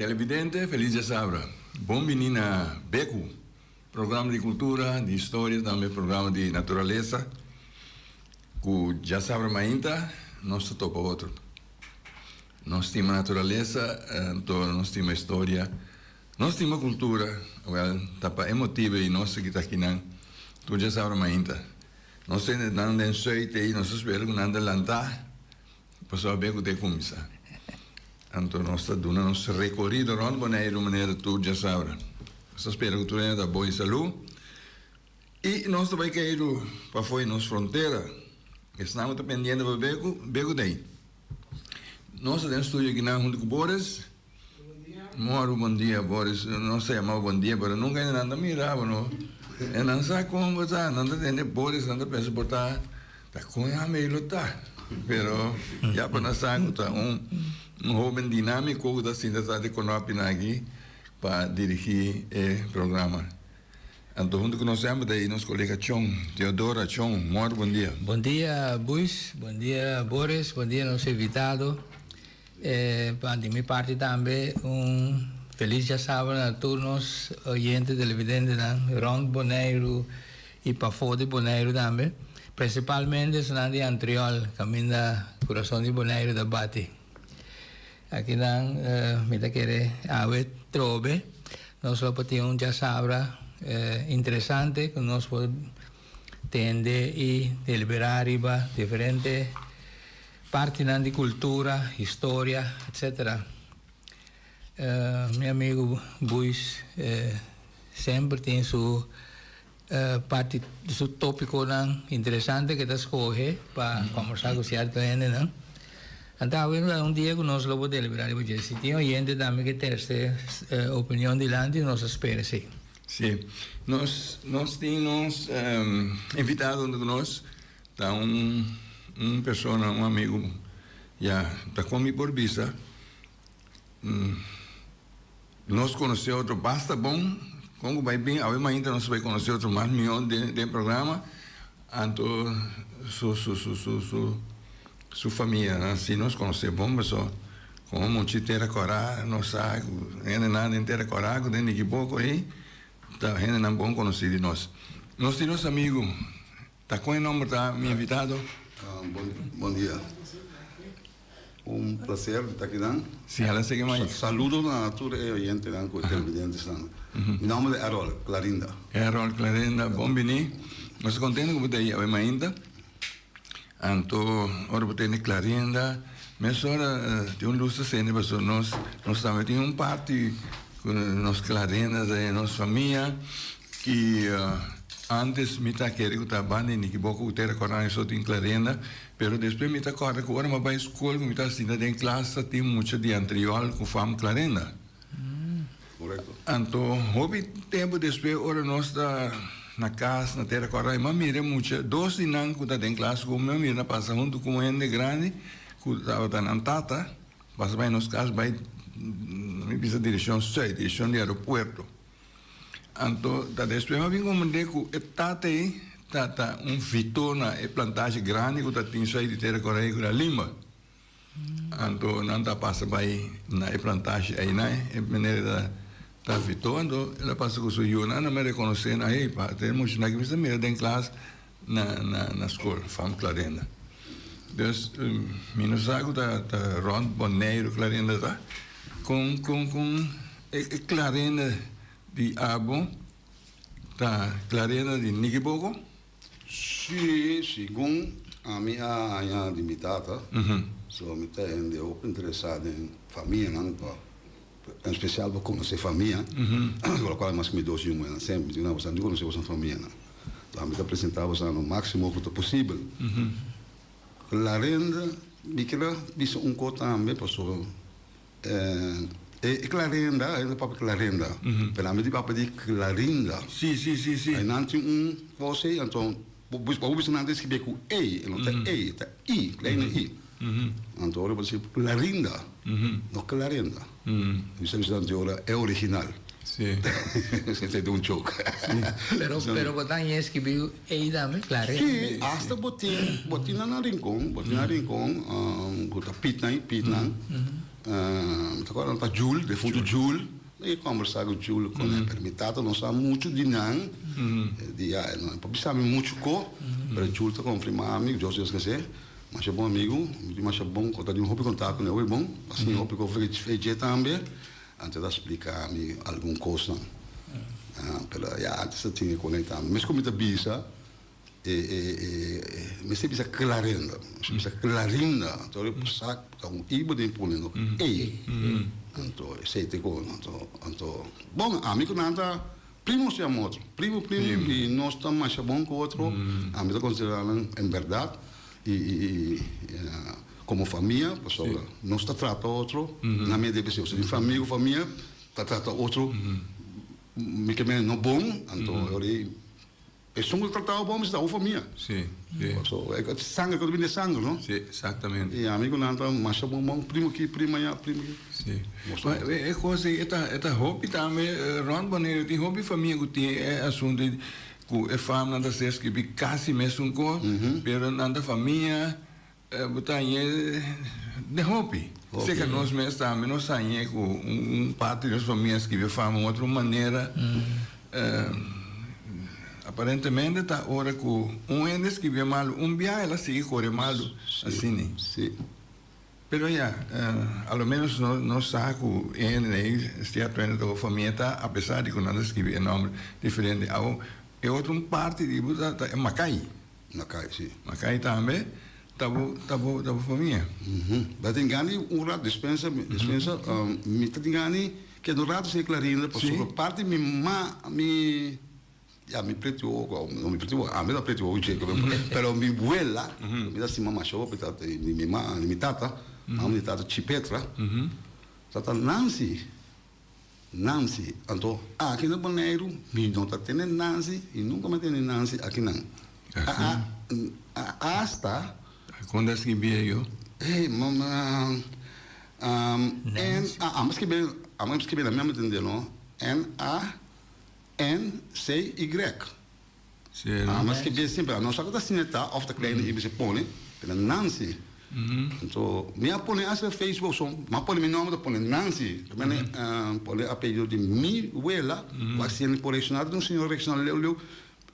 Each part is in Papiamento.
Televidente, felis djasabra. Bon bini na Beku, programa di kultura, di historia, tambe programa di naturalesa. Ku djasabra mainta nos ta topa otro. Nos stima naturalesa, anto nos stima historia, nos stima kultura. Wèl, ta pa e motibu ei nos ta kita akinan tur djasabra mainta. Nos tende nan den sùit ei, nos ta spera ku nan ta lantá. Pasobra be ku ta e kuminsá. Anto nos ta duna nos rekorido rònt Boneiru manera tur djasabra. Nos ta spera ku tur hende ta bon i salú. I nos ta bai keiru pafó di nos frontera. Esnan ku ta pendiente pa be ku, be ku ta ei. Nos ta den studio akinan huntu ku Boris. Moro bon dia Boris. Nos ta yama bo bon dia pero nunka hende nan ta mira bo no. E nan sa kon bo ta. Nan ta tende Boris nan ta pensa bo ta ta kon e hami ei lo ta. Pero ya pa nan sa ku ta un un hoben dinamiko ku ta sinta tras di konopinan aki pa dirigi e programa. Anto huntu ku nos semper ta ei nos kolega Chon, Teodora Chon. Moro bon dia. Bon dia Buis, bon dia Boris, bon dia nos invitado. Pa di mi parti tambe un felis djasabra na tur nos oyente televidentenan rond Boneiru y pafó di Boneiru tambe, principalmente esnan di Antriol caminda curason di Boneiru ta bati. Akinan mi ta kere awe trobe nos lo por tin un djasabra interesante cu nos por tende y delibera riba diferente Partinan di kultura, historia, etc. Mi amigu Buis semper tin su parti, su tópikonan interesante ke ta skohe pa kòmbersá ku sierto hendenan. Anto awe ta un dia ku nos lo por deliberá riba dje. Si tin oyente tambe ke terse opinion dilanti, nos a spera esei. Sí. Nos nos tin nos invitado huntu ku nos. Ta un un persona, un amigu, ya, ta kon mi por bisa, nos konosé otro basta bon, kon ku bai bin awe mainta nos bai konosé otro mas mihó den den programa, anto su su su su su su famianan si nos konosé bon paso komo muchi tera kòrá nos sa ku hendenan den tera kòrá ku den Nikiboko ei ta hendenan bon konosí di nos. Nos tin nos amigu. Ta con e nomber ta mi invitado? Bon dia. Un placer di ta akinan. Si, hala sigui mai. Saludo na tur e oyentenan cu e televidentesnan. Mi nomber ta Errol Clarinda. Errol Clarinda, bon bini. Nos ta contento cu bo ta ahi awe mainta. Anto ora bo tende Clarinda, mesora tin un luz ta sende pasobra nos nos tambe tin un parti cu nos Clarinda ta den nos famia. Y antes mi ta kere cu ta banda y Nicky Boko cu ta recorda eso tin Clarenda, pero despues mi ta corda cu ora mi a bay school cu mi ta sinta den klas ta tin mucha di Antriol cu fam Clarenda. Correcto. Anto hopi tempo despues ora nos ta na cas na Tera Cora y mi a mira e mucha, dos di nan cu ta den klas cu mi a mira na pasa hunto cu un hende grandi cu tabata nan tata, pasa bay nos cas bay mi bisa direccion zuid, direccion di aeropuerto. Anto ta despues mi a bin comprende cu e tata ey ta ta un vito na e plantage grandi cu ta tin sui di Tera Corey cu na Limba. Anto nan ta pasa bay na e plantage ey na e meneer ta ta vito anto el a pasa cu su yunan nan a reconoce nan hey pa ta e muchanan cu mi sa mira den klas na na na school fam Clarenda. Dus mi no sa cu ta ta rond Boneiru Clarenda ta con con con E Clarenda di abo ta Clarenda di Nikiboko? Sí, segun ami a haña di mi tata, so mi ta hende hopi interesá den famianan, pa en spesial pa konosé famia, ku lokual mas ku mi dos yu muhénan semper mi ta boso konosé boso famianan. So ami ta presentá boso lo máksimo ku ta posibel. Clarenda, mi keda bisa un kos tambe pasobra. E Clarenda, e papia Clarenda, pero ami di papia di Clarinda. Sí, sí, sí, sí. Nan tin un kos ei, anto bo bo bisa nan ta skibi ku ei, e no ta ei, ta i, kleine i. Anto ora bo ta skibi Clarinda, no Clarenda. Mi sa bisa nan ora e original. Sí. Esei ta un joke. Pero pero bo ta haña skibi ei tambe, Clarenda. Sí, asta bo tin bo tin nan na Rincon, bo tin na Rincon ku ta Pietnan, Pietnan. Mi ta acorda ta Jul, defunto Jul. Mi a combersa cu Jul con e, pero mi tata no sa mucho di nan. Di ya, e no por bisa mi mucho co, pero Jul ta confirma mi, Dios descanse, masha bon amigo, mi tin masha bon, ta tin hopi contacto cu ne, hopi bon, a siña hopi co fe dje tambe. Antes ta splica mi algun cosnan. Pero ya antes ta tin e conecta. Mes cu mi ta bisa, e e e mester bisa Clarinda. Mester bisa Clarinda. Anto e sa ta un i bo den pone no e. Anto esey te con. Anto anto bon ami cu nan ta primo si amo otro. Primo primo y nos ta masha bon cu otro. Ami ta considera nan en berdad. I i komo famia, pasobra nos ta trata otro na medio di besiño. Si tin famia ku famia ta trata otro mi ke mende no bon, anto ora ei esun ku ta trata bo bon mester ta bo famia. Pasobra e sanger ku ta bini di e sanger, no? I ami ku nan ta masha bon bon, primo aki, primo aya, primo aki. Ma e kos ei e ta hopi tambe rònt Boneiru tin hopi famia ku tin e asuntu Ku e famnan ta ser skibí kasi mesun kos, pero nan ta famia bo ta hañ'é den hopi. Seka nos mes tambe nos hañ'é ku un parti di nos famia skibi e fam un otro manera. Aparentemente ta ora ku un hende skibié malu un biaha el a sigui kore malu asina. Pero ya, a lo menos nos sa cu e hende ei cierto hende ta bo famia ta, a pesar di cu nan ta scribi e nomber diferente. Awo, e otro un parti di bo ta e Makai. Makai, si. Makai tambe ta bo, ta bo, ta bo famia. Bo tin gana di un rato, dispensa, dispensa, mi ta tin gana di keda un rato sin e Clarinda, pasobra parti mi ma, mi. Ya mi preti wowo, no mi preti wowo, ami ta preti wowo dje, pero mi wela, mi ta stima masha hopi ta mi ma, mi tata, mama di tata Chipetra, tata Nancy, Nancy, anto aki na Boneiru mi no ta tene Nancy y nunca mi a tene Nancy akinan, hasta. Kon ta skibi yo? Hey mama, N A, ami skibi, ami skibi na mi a tende no, N A. NCY. Ah, mas ke bien simpel. No sa ku ta asina ta of ta kleine i bisa pone, pero Nancy. Anto mi a pone hasta Facebook so, mi a pone mi nomber ta pone Nancy. Ta mene pone apellido di mi wela, ku a siendo por reacciona un señor reacciona leu leu.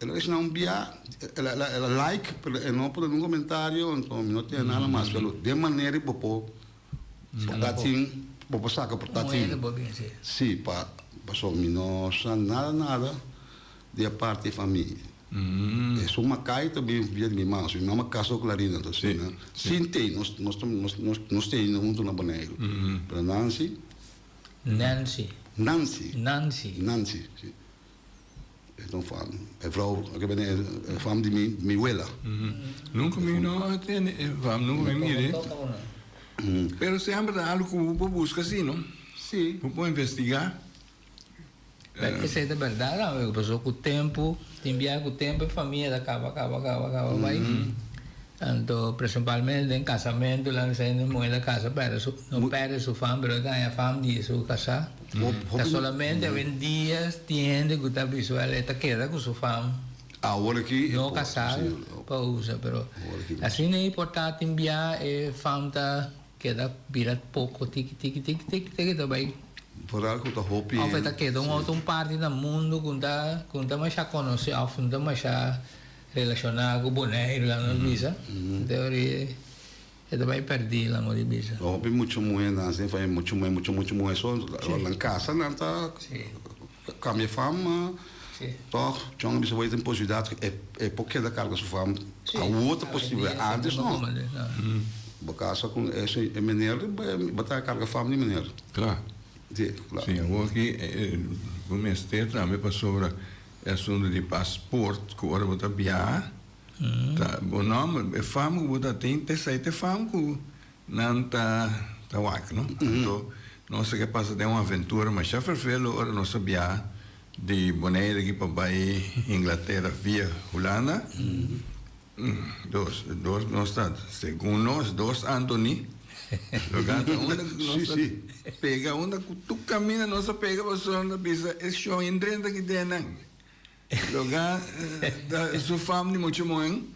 El a reacciona un bia, el a like, pero e no pone ningún comentario, anto mi no tene nada mas. Pero den manera bo por Por ta tin, bo por saca por ta tin. Sí, pa, pasobra mi no sa nada nada di e parti famia. Esun Makai ta bin via di mi mama, so mi mama casa cu Clarina, entonces si nan, sin tei, nos nos nos nos nos tei hunto na Boneiru. Pero Nancy. Nancy. Nancy. Nancy. Nancy, si. E ta un fam, e vrouw, ke bene e fam di mi, mi wela. Nunca mi no a tende e fam, nunca mi mira. Pero semper ta algo ku bo por buska si, no? Si. Bo por investiga. Esei ta berdad amigo, pasobra ku tempu, tin biaha ku tempu e famia ta kaba kaba kaba kaba bai. Anto principalmente den casamentu la mester hende muhe ta casa perde su no perde su fam pero e ta haña fam di su casá. Ta solamente awendia tin hende cu ta bisa wel e ta keda cu su fam Awor aki no casá pa usa pero asina e por ta tin bia e fam ta keda bira poco tiki tiki tiki tiki tiki ta bay. Vooral cu ta hopi. Of e ta keda un otro parti na mundo cu ta cu ta masha conoci of no ta masha Relashoná ku Boneiru la nos bisa, teoria e ta bai pèrdí la nos di bisa. Hopi mucha muhé nan sin fai mucha muhé mucha mucha muhé so ora nan kasa nan ta kambia fam tòg chon a bisa bo e tin posibilidat e e por keda karga su fam awor ta posibel antes no bo kasa ku e meneer bo ta karga fam di meneer. Kla si awor aki bo mester tambe pasobra. E asuntu di paspoort ku ora bo ta biaha ta bo nòmber, e fam ku bo ta tin ta esei ta e fam ku nan ta ta wak no. Anto nos a ke pasa den un aventura masha ferfelu ora nos a biaha di Bonaire aki pa bai Inglatera via Hulanda. Dos, dos nos ta, segun nos, dos Anthony. Lo ta unda ku nos ta pega, unda ku tur kaminda nos a pega pasobra nan ta bisa e shon e drenta aki den nan. Loga ta su fam di mucha muhen.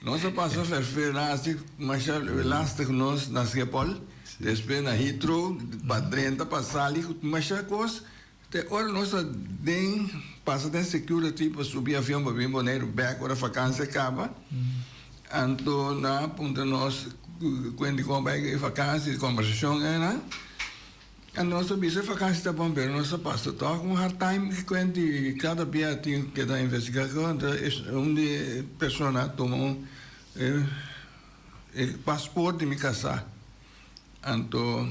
Nos a pasa ferfer nan hasi masha lastig nos na Schiphol. Despues na Heathrow pa drenta pa sali ku masha kos. Te ora nos a den pasa den security pa subi avion pa bin Boneiru bek ora vakansia kaba. Anto nan a puntra nos kuenti kon bai e vakansia, e kombersashon einan. Anto nos a bisa e vakansia ta bon pero nos a pasa tòg un hard time kuenti kada bia tin ku keda investigá. Anto un di e persona a tuma un E paspoort di mi kasá. Anto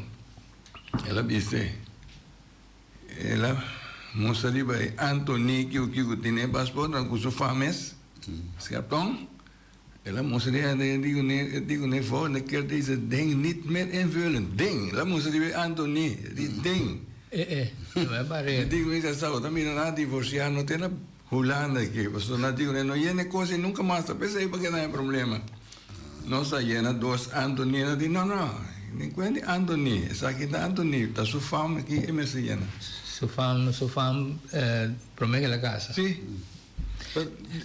el a bis'é, el a mustra riba e Anthony kiu kiu ku tin e paspoort nan ku su fam mes, Skerpton. El a mustra riba e di kuné, e di kuné volgende keer deze ding niet meer invullen. Ding! El a mustra riba e Anthony, e di ding! E e, no e barera. Mi di ku mi kasá, bo ta mira nan a divorsiá, no tin na Hulanda aki, pasobra nan di ku no yena e kos ei nunka mas, ta p'esei pa keda e problema. Nos a yena dos Anthony, nan di no no, ni kuen di Anthony, esaki ta Anthony, ta su fam aki e mester yena. Su fam, su fam prome ku el a kasa. Si.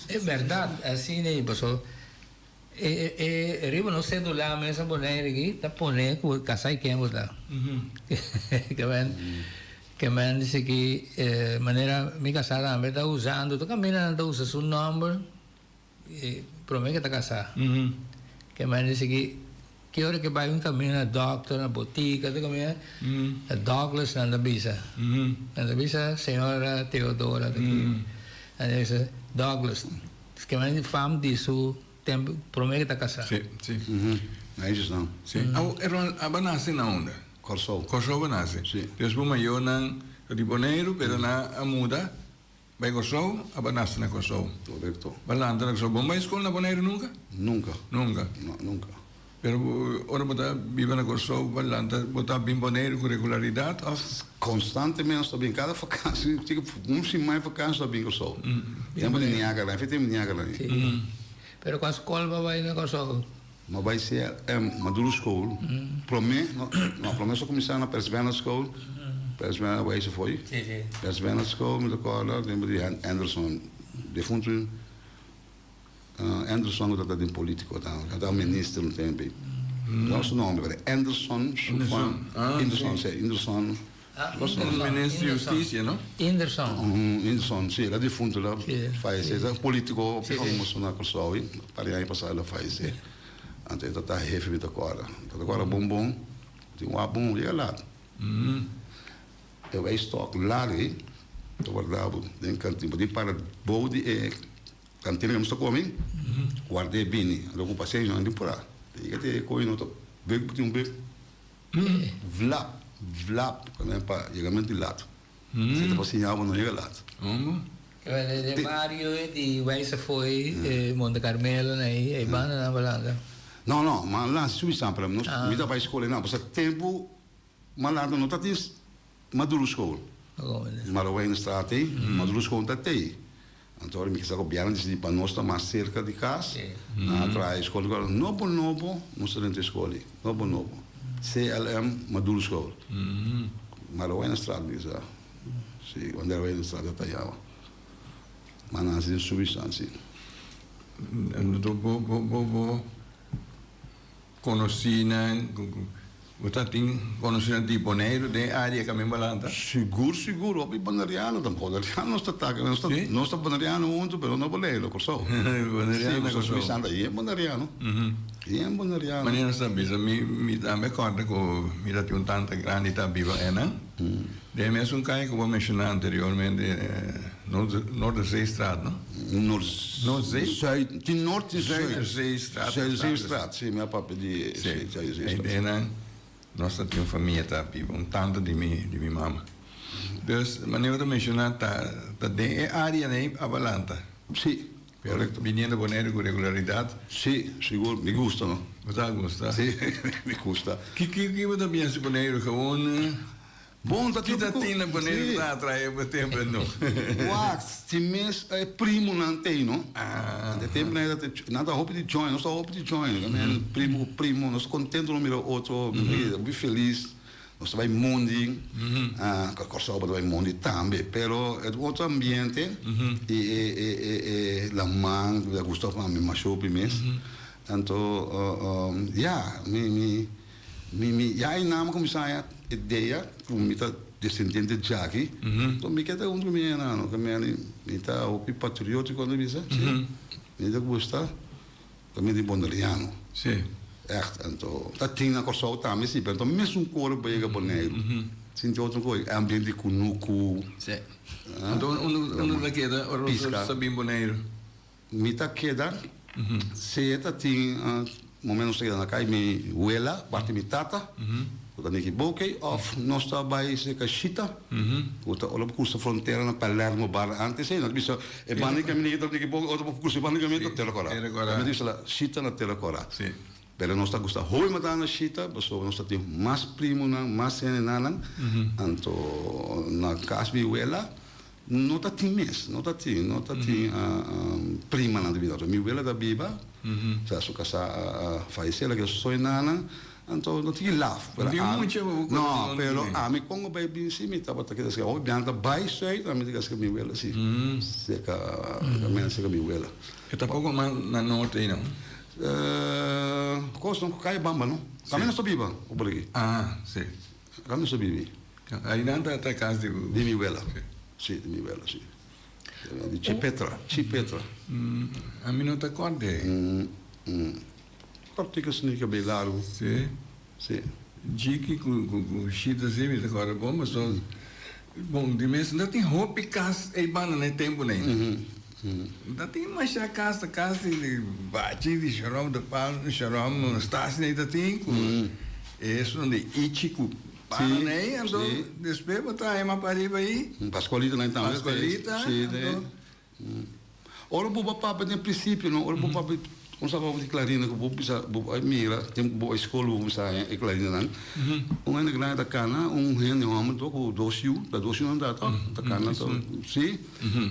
E bèrdat, asina ei, pasobra e e riba nos sedula mes na Bonaire aki ta pone ku kasá i ken bo ta. Ke men. Ke men dice ki manera mi kasá tambe ta usando tur kaminda nan ta usa su nòmber promé ke ta kasá. Ke men dice ki ki ora ke bai un kaminda na dòkter na botika tur kaminda ta Douglas nan ta bisa. Nan ta bisa señora Theodora ta ki nan ta bisa Douglas. Ke men di fam di su tempu promé ke ta kasá. Si si. Meisjesnan. Si. Awo Erwan aba nase na unda? Kòrsou. Kòrsou bo nase. Si. Des bo mayornan ta di Boneiru pero nan a muda bai Kòrsou, aba nase na Kòrsou. Korekto. Bo a lanta na Kòrsou. Bo no bai skol na Boneiru nunka? Nunka. Nunka? No, nunka. Pero ora bo ta biba na Kòrsou bo a lanta, bo ta bin Boneiru ku regularidat òf? Konstantemente nos ta bin. Kada fakansi, un siman di fakansi nos ta bin Kòrsou. Tempu di Niagara, fin tempu di Niagara. Si. Pero kua skol bo a bai na Kòrsou? No bai CLM Maduro School. Prome, no, no, prome so kuminsá na Prins Bernhard School. Prins Bernhard bai se foi. Sí, sí. Prins Bernhard School, mi ta kòrda, tempu di Anderson, defuntu Anderson ku tabata den polítiko tambe, tabata minister un tempu. No su nòmber, pero Anderson, su fam, Anderson, sí, Anderson. Ah, Inderson. Minister di Hustisia, no? Inderson. Inderson, si, el a difunto, el a fayesé. E politico famoso na Kòrsou, un par di aña pasá el a fayesé. Anto e tabata hefe mi ta kòrda. Mi ta kòrda bon bon, tin wak bon yega lat. E wijstok largu ei, ta warda bo den kantin. Bo tin para bou di e kantina ku nos ta kome, ward'é bini. Anto ku pasenshi nan tin purá. Te yega te e koe no ta bek bo tin un bek. Vlap, vlap, pa yegamento di lat. Si ta pa siña bo no yega lat. De bario di Wijze Fooi, Monte Carmelo na ei, ei banda nan balanda. No, no, ma lansa subi san pero nos mi ta bai skol einan, pasobra tempu ma lanta no ta tin Maduro school. Marowijnstraat ei, Maduro school ta tei. Anto ora mi kisa gobièrnu a disidí pa nos ta mas serka di kas, nan a traha e skol nobo nobo, nos ta dentro e skol ei, nobo nobo. CLM Maduro School. Marowijnstraat mi kisa, si, Wandeer Wijnstraat ta yama. Ma nan hasi den subi san si. Anto bo bo bo bo Konosínan bo ta tin konosínan di Boneiru den e área kaminda bo lanta? Sigur, sigur. Hopi boneriano ta. Boneriano nos ta taka. Nos ta, nos ta boneriano huntu, pero no Boneiru, Kòrsou. Boneriano na Kòrsou. Sí, nos ta yen boneriano. Yen boneriano. Manera nos ta bisa, mi, mi tambe kòrda ku mi ta tin un tanta grandi ta biba einan. Den e mesun kaya ku bo a menshoná anteriormente, Noorderzeestraat, no? Noord, Noordzee? Zuid, tin Noord i Zuid. Zuiderzeestraat. Zuiderzeestraat, si, mi a papia di Sí, Zuiderzeestraat. Einan nos ta tin un famia ta biba, un tanta di mi, di mi mama. Dus, manera bo ta menshoná, ta, ta den e área ei a balanta. Sí, korekto. Biniendo Boneiru ku regularidat. Sí, sigur, mi gusta, no? Bo ta gusta? Sí, mi gusta. Ki, ki, ki bo ta biensa Boneiru? Gewoon. Bon ta Ki ta tin na Boneiru ku ta atrae bo tempu no? Wak, si mes e primonan t'ei no. E tempunan ei nan ta hopi di join, nos ta hopi di join. Primo ku primo, nos ta kontento nos mira otro, hopi felis. Nos ta bai mondi, Kòrsou bo ta bai mondi tambe, pero e otro ambiente i e laman ku ta gusta pa mi masha hopi mes. Anto, ya, mi. Mi mi ya einan mi kuminsá haña idea ku mi ta desendiente djaki. Enton mi ke ta huntu ku mi enano, ku mi mi ta hopi patriótiko nan bisa, si. Mi ta gusta ku mi di boneriano. Si. Ègt, anto ta tin na Kòrsou tambe si, pero anto mesun kor bo yega Boneiru. Sinti otro kos, e ambiente di kunuku. Si. Anto unda unda ta keda ora bo sa bin Boneiru? Mi ta keda sea ta tin momento nos ta keda na kai mi wela parti mi tata ku ta Nicky Bokey of nos ta bai serka Shita ku ta ora bo krusa frontera na Palermo bar antes ei nan ta bisa e banda di kaminda ta Nicky Bokey otro bo krusa e banda di kaminda ta Tera Kora ta bisa la Shita na Tera Kora pero nos ta gusta hopi mata na Shita pasobra nos ta tin mas primonan mas hendenan anto na kas mi wela. No ta tin mes, no ta tin, no ta tin primanan ta biba. Mi wela ta biba, sa su kasá a falesé, la ke soy nana, anto no tin ki laf. No tin mucha bo ku No, pero ami kon a bai bin si mi tabata keda serka hopi biaha ta bai sùit, ami ta keda serka mi wela si, serka serka mi wela. E ta poko mas na norte ei no? Kos no, Kaya Bamba no. Ami no sta biba por aki. Ah, si. Ami no sta bibi. Ainan ta ta cas di. Di mi wela. Si, di mi wela, si. Di Chi Petra, Chi Petra. Ami no ta corda e. Cortico sni cabei largo. Si. Si. Jiki cu cu Shita si mi ta corda bon pasobra bon di mes no tin hopi cas ey banda na e tempo ney. No tin masha cas ta cas di bachi di Sharom de Palm Sharom Stasi ney ta tin cu esun di Ichi cu Para nei, anto despues bo traha mas pariba ei. Pascualita nan tambe. Pascualita, anto. Ora bo ba papia den principio no, ora bo papia un sa papia di clarina ku bo bisa bo a mira tempu bo a skol bo bisa haña e clarina nan. Un hende grandi ta kana, un hende hòmber to ku dos yu, ta dos yu nan ta to, ta kana to, si.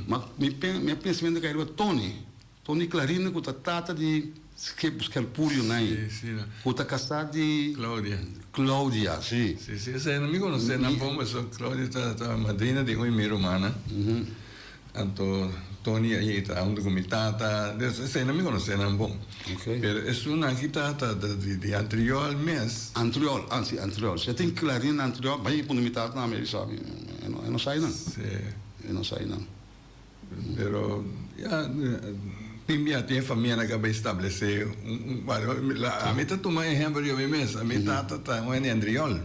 Ma mi mi pensamentu a kai riba Tony. Tony Clarino ku ta tata di Skelpurio Nai, ku ta kasá di Claudia. Claudia, si. Si, si, esei mi konosé nan bon pasobra Claudia ta ta madrina di un di mi rumannan. Anto Tony a yega ta huntu ku mi tata, dus esei nan mi konosé nan bon. Pero esun aki ta ta di Antriol mes. Antriol, ah si, Antriol. Si a tin Clarino na Antriol, bai pone mi tata nan, mi a bisa mi, e no sai nan. Si. E no sai nan. Pero ya tin bia tin e famianan ku a bai establesé un bario. Ami ta tuma ehèmpel di mi mes. Mi tata ta un hende Andriol,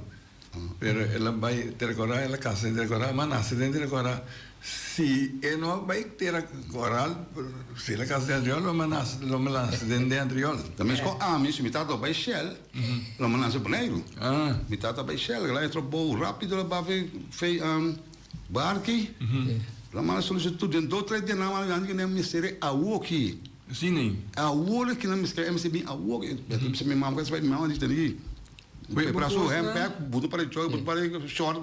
pero el a bai Tera Koral, el a kasa den Tera Koral, mi a nase den Tera Koral. Si e no a bai Tera Koral, si el a kasa den Andriol, lo mi a nase, lo mi a nase den Andriol. Ta meskos ami, si mi tata a bai Shell, lo mi a nase Boneiru. Mi tata a bai Shell, el a entra bou rápido, el a bai fei Barki, la manda solicitud den dos tres dia nan manda nan nan mester e awoki. Si nei. Awor ki nan mester e mester bin awoki. Mi bisa mi mama mi mama di tene ki prepara su handbag bo ta para e joy bo ta para e short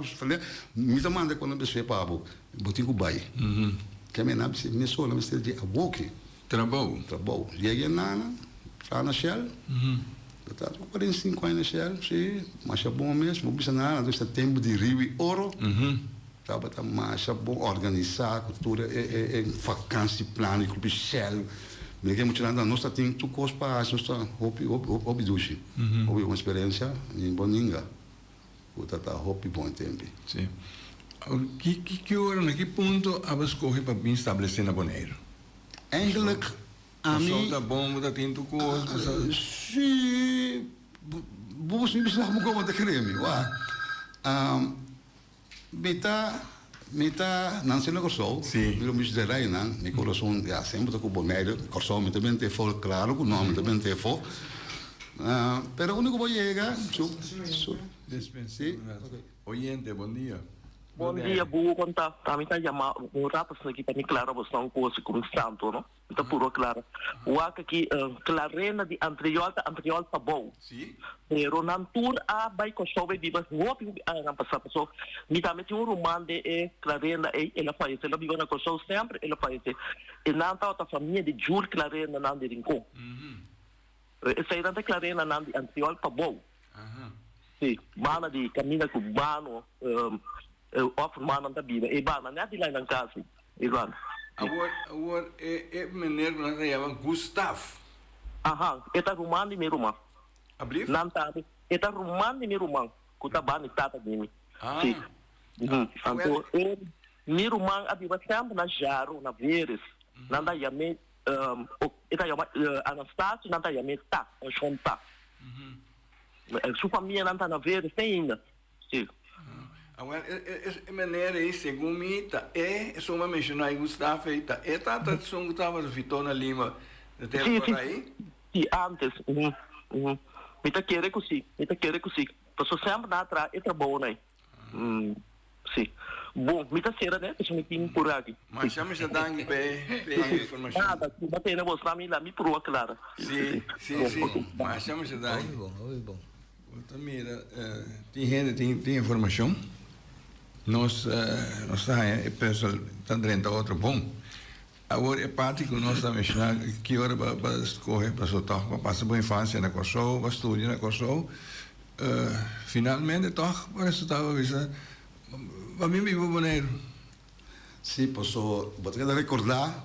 mi ta manda ku nan mester pa bo bo tin ku bai. Ke mi nan bisa mesora nan mester di awoki. Trabou. Trabou. Yega e nana traha na Shell. Ta trata ku 45 aña na Shell, si, masha bon mes. Bo bisa nada, anto esta tempu di riu i oro. Tabata masha bon organisá ku tur e e vakansieplan di grupo Shell. Mi ke muchanan ta nos ta tin tur kos pa hasi, nos ta hopi hopi hopi dushi. Hopi bon eksperensia i bon ninga ku ta ta hopi bon e tempu. Si. Ki ki ora na ki punto abo skohe pa bin stablesé na Boneiru? Eigenlijk Ami. Kòrsou ta bon, bo ta tin tur kos, bo sa. Sí, bo mi bisa bo komo ta kere mi, wak. Mi ta, mi ta nanse na Kòrsou, mi lo mishi de reinan, mi kurason ya semper ta ku Boneiru, Kòrsou mi ta bini afó, klaro ku no, mi ta bini afó. Pero unda ku bo yega, su, su, sí. Oyente, bon dia. Bon dia, buo kon ta? Ami ta yama un rato asina aki pa mi klara bosnan un kos ku mi santo no. Mi ta puru a klara. Wak aki Clarena di Antriol ta Antriol Pabou. Pero nan tur a bai Kòrsou bai biba hopi hopi añanan pasá. Paso mi tambe tin un ruman den e Clarena ei, el a fayesé. El a biba na Kòrsou semper, el a fayesé. E nan tabata famia di Jul Clarena nan di Rincon. Eseinan ta Clarena nan di Antriol Pabou. Sí, banda di kaminda ku bano òf rumannan ta biba. E banda nèt di lai nan kas e banda. Awor, awor e e meneer ku nan ta yama Gustav. Aha, e ta ruman di mi ruman. Ablief? Nan tambe. E ta ruman di mi ruman ku ta ba mi tata di mi. Si. Anto e mi ruman a biba semper na Jaro, na Veres. Nan ta yam'é, e ta yama Anastasio, nan ta yam'é Ta, Shon Ta. Su famianan ta na Veres te ainda. Si. Awel, e manera ei, segun mi, ta e esun bo a menshoná ei, Gustavo, ei ta e tata esun ku tabata Vitó na Lima na tempu Si, si. ei? Si, antes. Mi ta kere ku si, mi ta kere ku si. Pasobra semper nan a traha e trabounan ei. Si. Bon, mi ta sera ne, pasobra mi tin puru aki. Masha, masha danki pa e informashon. Nada, si bo tene bos na mi, la mi puru a klara. Si, si, si. Masha, masha danki. Hopi bon, hopi bon. Bo ta mira, tin hende tin tin informashon. Nos nos ta haña e pùzel ta drenta otro bon. Awor e parti ku nos ta menshoná ki ora bo bo a skohe pasobra tòg bo a pasa bo infansia na Kòrsou, bo a studia na Kòrsou, finalmente tòg bo resultado bo a bisa bo a bin biba Boneiru. Sí, paso bo ta keda rekordá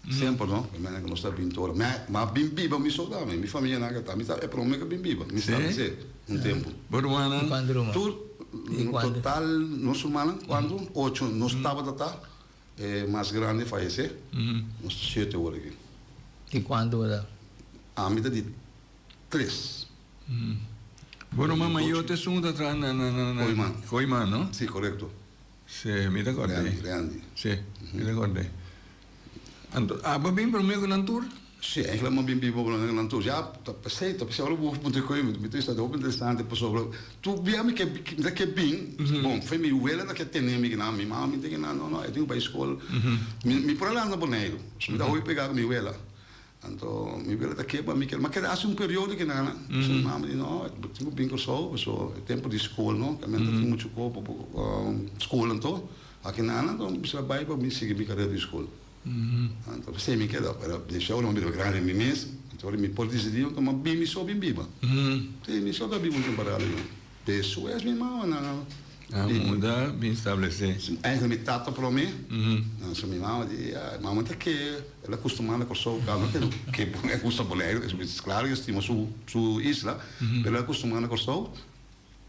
semper no, e manera ku nos ta bin tur. Mi a bin biba mi so tambe, mi famianan ka ta, mi ta e prome ku a bin biba, mi stablesé un tempu. Bo rumannan? Kuantu ruman? Tur, total nos rumannan kuantu? Ocho nos tabata ta. E mas grandi fayesé, nos ta shete ora aki. Di kuantu bo ta? Ami ta di tres. Bo ruman mayor ta esun ku ta traha na na. Kooiman. Kooiman, no? Si, korekto. Si, mi ta kòrda. Randy, Randy. Si, mi ta kòrda. Anto, abo a bin promé ku nan tur? Si, eigenlijk mi a bin biba promé ku nan tur. Ya, ta p'esei, ta p'esei ora bo puntra koe mi, mi ta bisa ta hopi interesante pasobra tur bia mi ke, mi ta ke bin, bon, fe mi wela ta ke tene mi kinan, mi mama mi ta kinan, no, no, e tin ku bai skol. Mi, mi por a lanta Boneiru, so mi ta hopi pegá ku mi wela. Anto mi wela ta ke pa mi keda, mi a keda hasi un periodo kinan, so mi mama di no, bo tin ku bin Kòrsou pasobra e tempu di skol no, kaminda ta tin muchu ko pa bo skol anto, akinan anto mi bisa bai pa mi sigui mi karera di skol. Anto p'esei mi keda, pero den show no bira grandi mi mes, anto ora mi por disidí anto mi a bin mi so bin biba. Sí, mi so ta biba un temporada yo. Despues mi mama nan a A muda bin stablesé. Eigenlijk mi tata promé, anto mi mama di, ya, mama ta ke, el a kustumá na Kòrsou kaba, no ke ke e gusta Boneiru, es klaro ke e stima su su isla, pero el a kustumá na Kòrsou,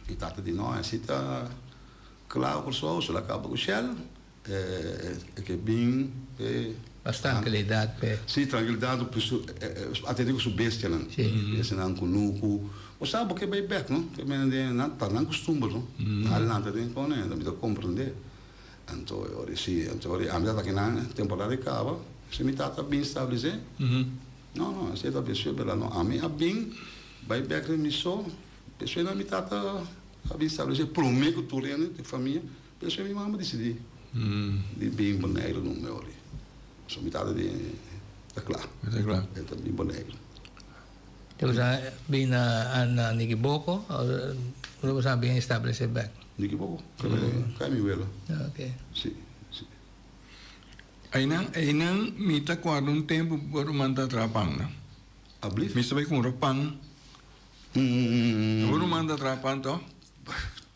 mi tata di no, así ta kla Kòrsou, so el a kaba ku Shell. E ke bin e. Mas trankilidat p'e. Sí, trankilidat ku su atendé ku su bestianan. Sí. Bestianan kunuku. Bo sa bo ke bai bèk no. Ke menen den nan ta nan kustumber no. Nan a lanta den kòne anto mi ta komprendé. Anto e ora sí, anto ora ami tabata kinan temporada di kaba, si mi tata a bin stablisé. No no, esei ta besue bèrdad no. Ami a bin bai bèk den mi so, besue nan mi tata a bin stablisé promé ku tur hende den famia. P'esei mi mama disidí di bin Boneiru nun meori. So mi tata di, Ta kla. Ta kla. E ta bin Boneiru. Te bo sa bin na na Nikiboko o te bo sa bin establesé bèk? Nikiboko. Kai mi wela. Oke. Si, si. Einan, einan mi ta kòrda un tempu bo ruman ta traha pan, no? Ablief? Mi ta bai kumpra pan. Bo ruman ta traha pan tò?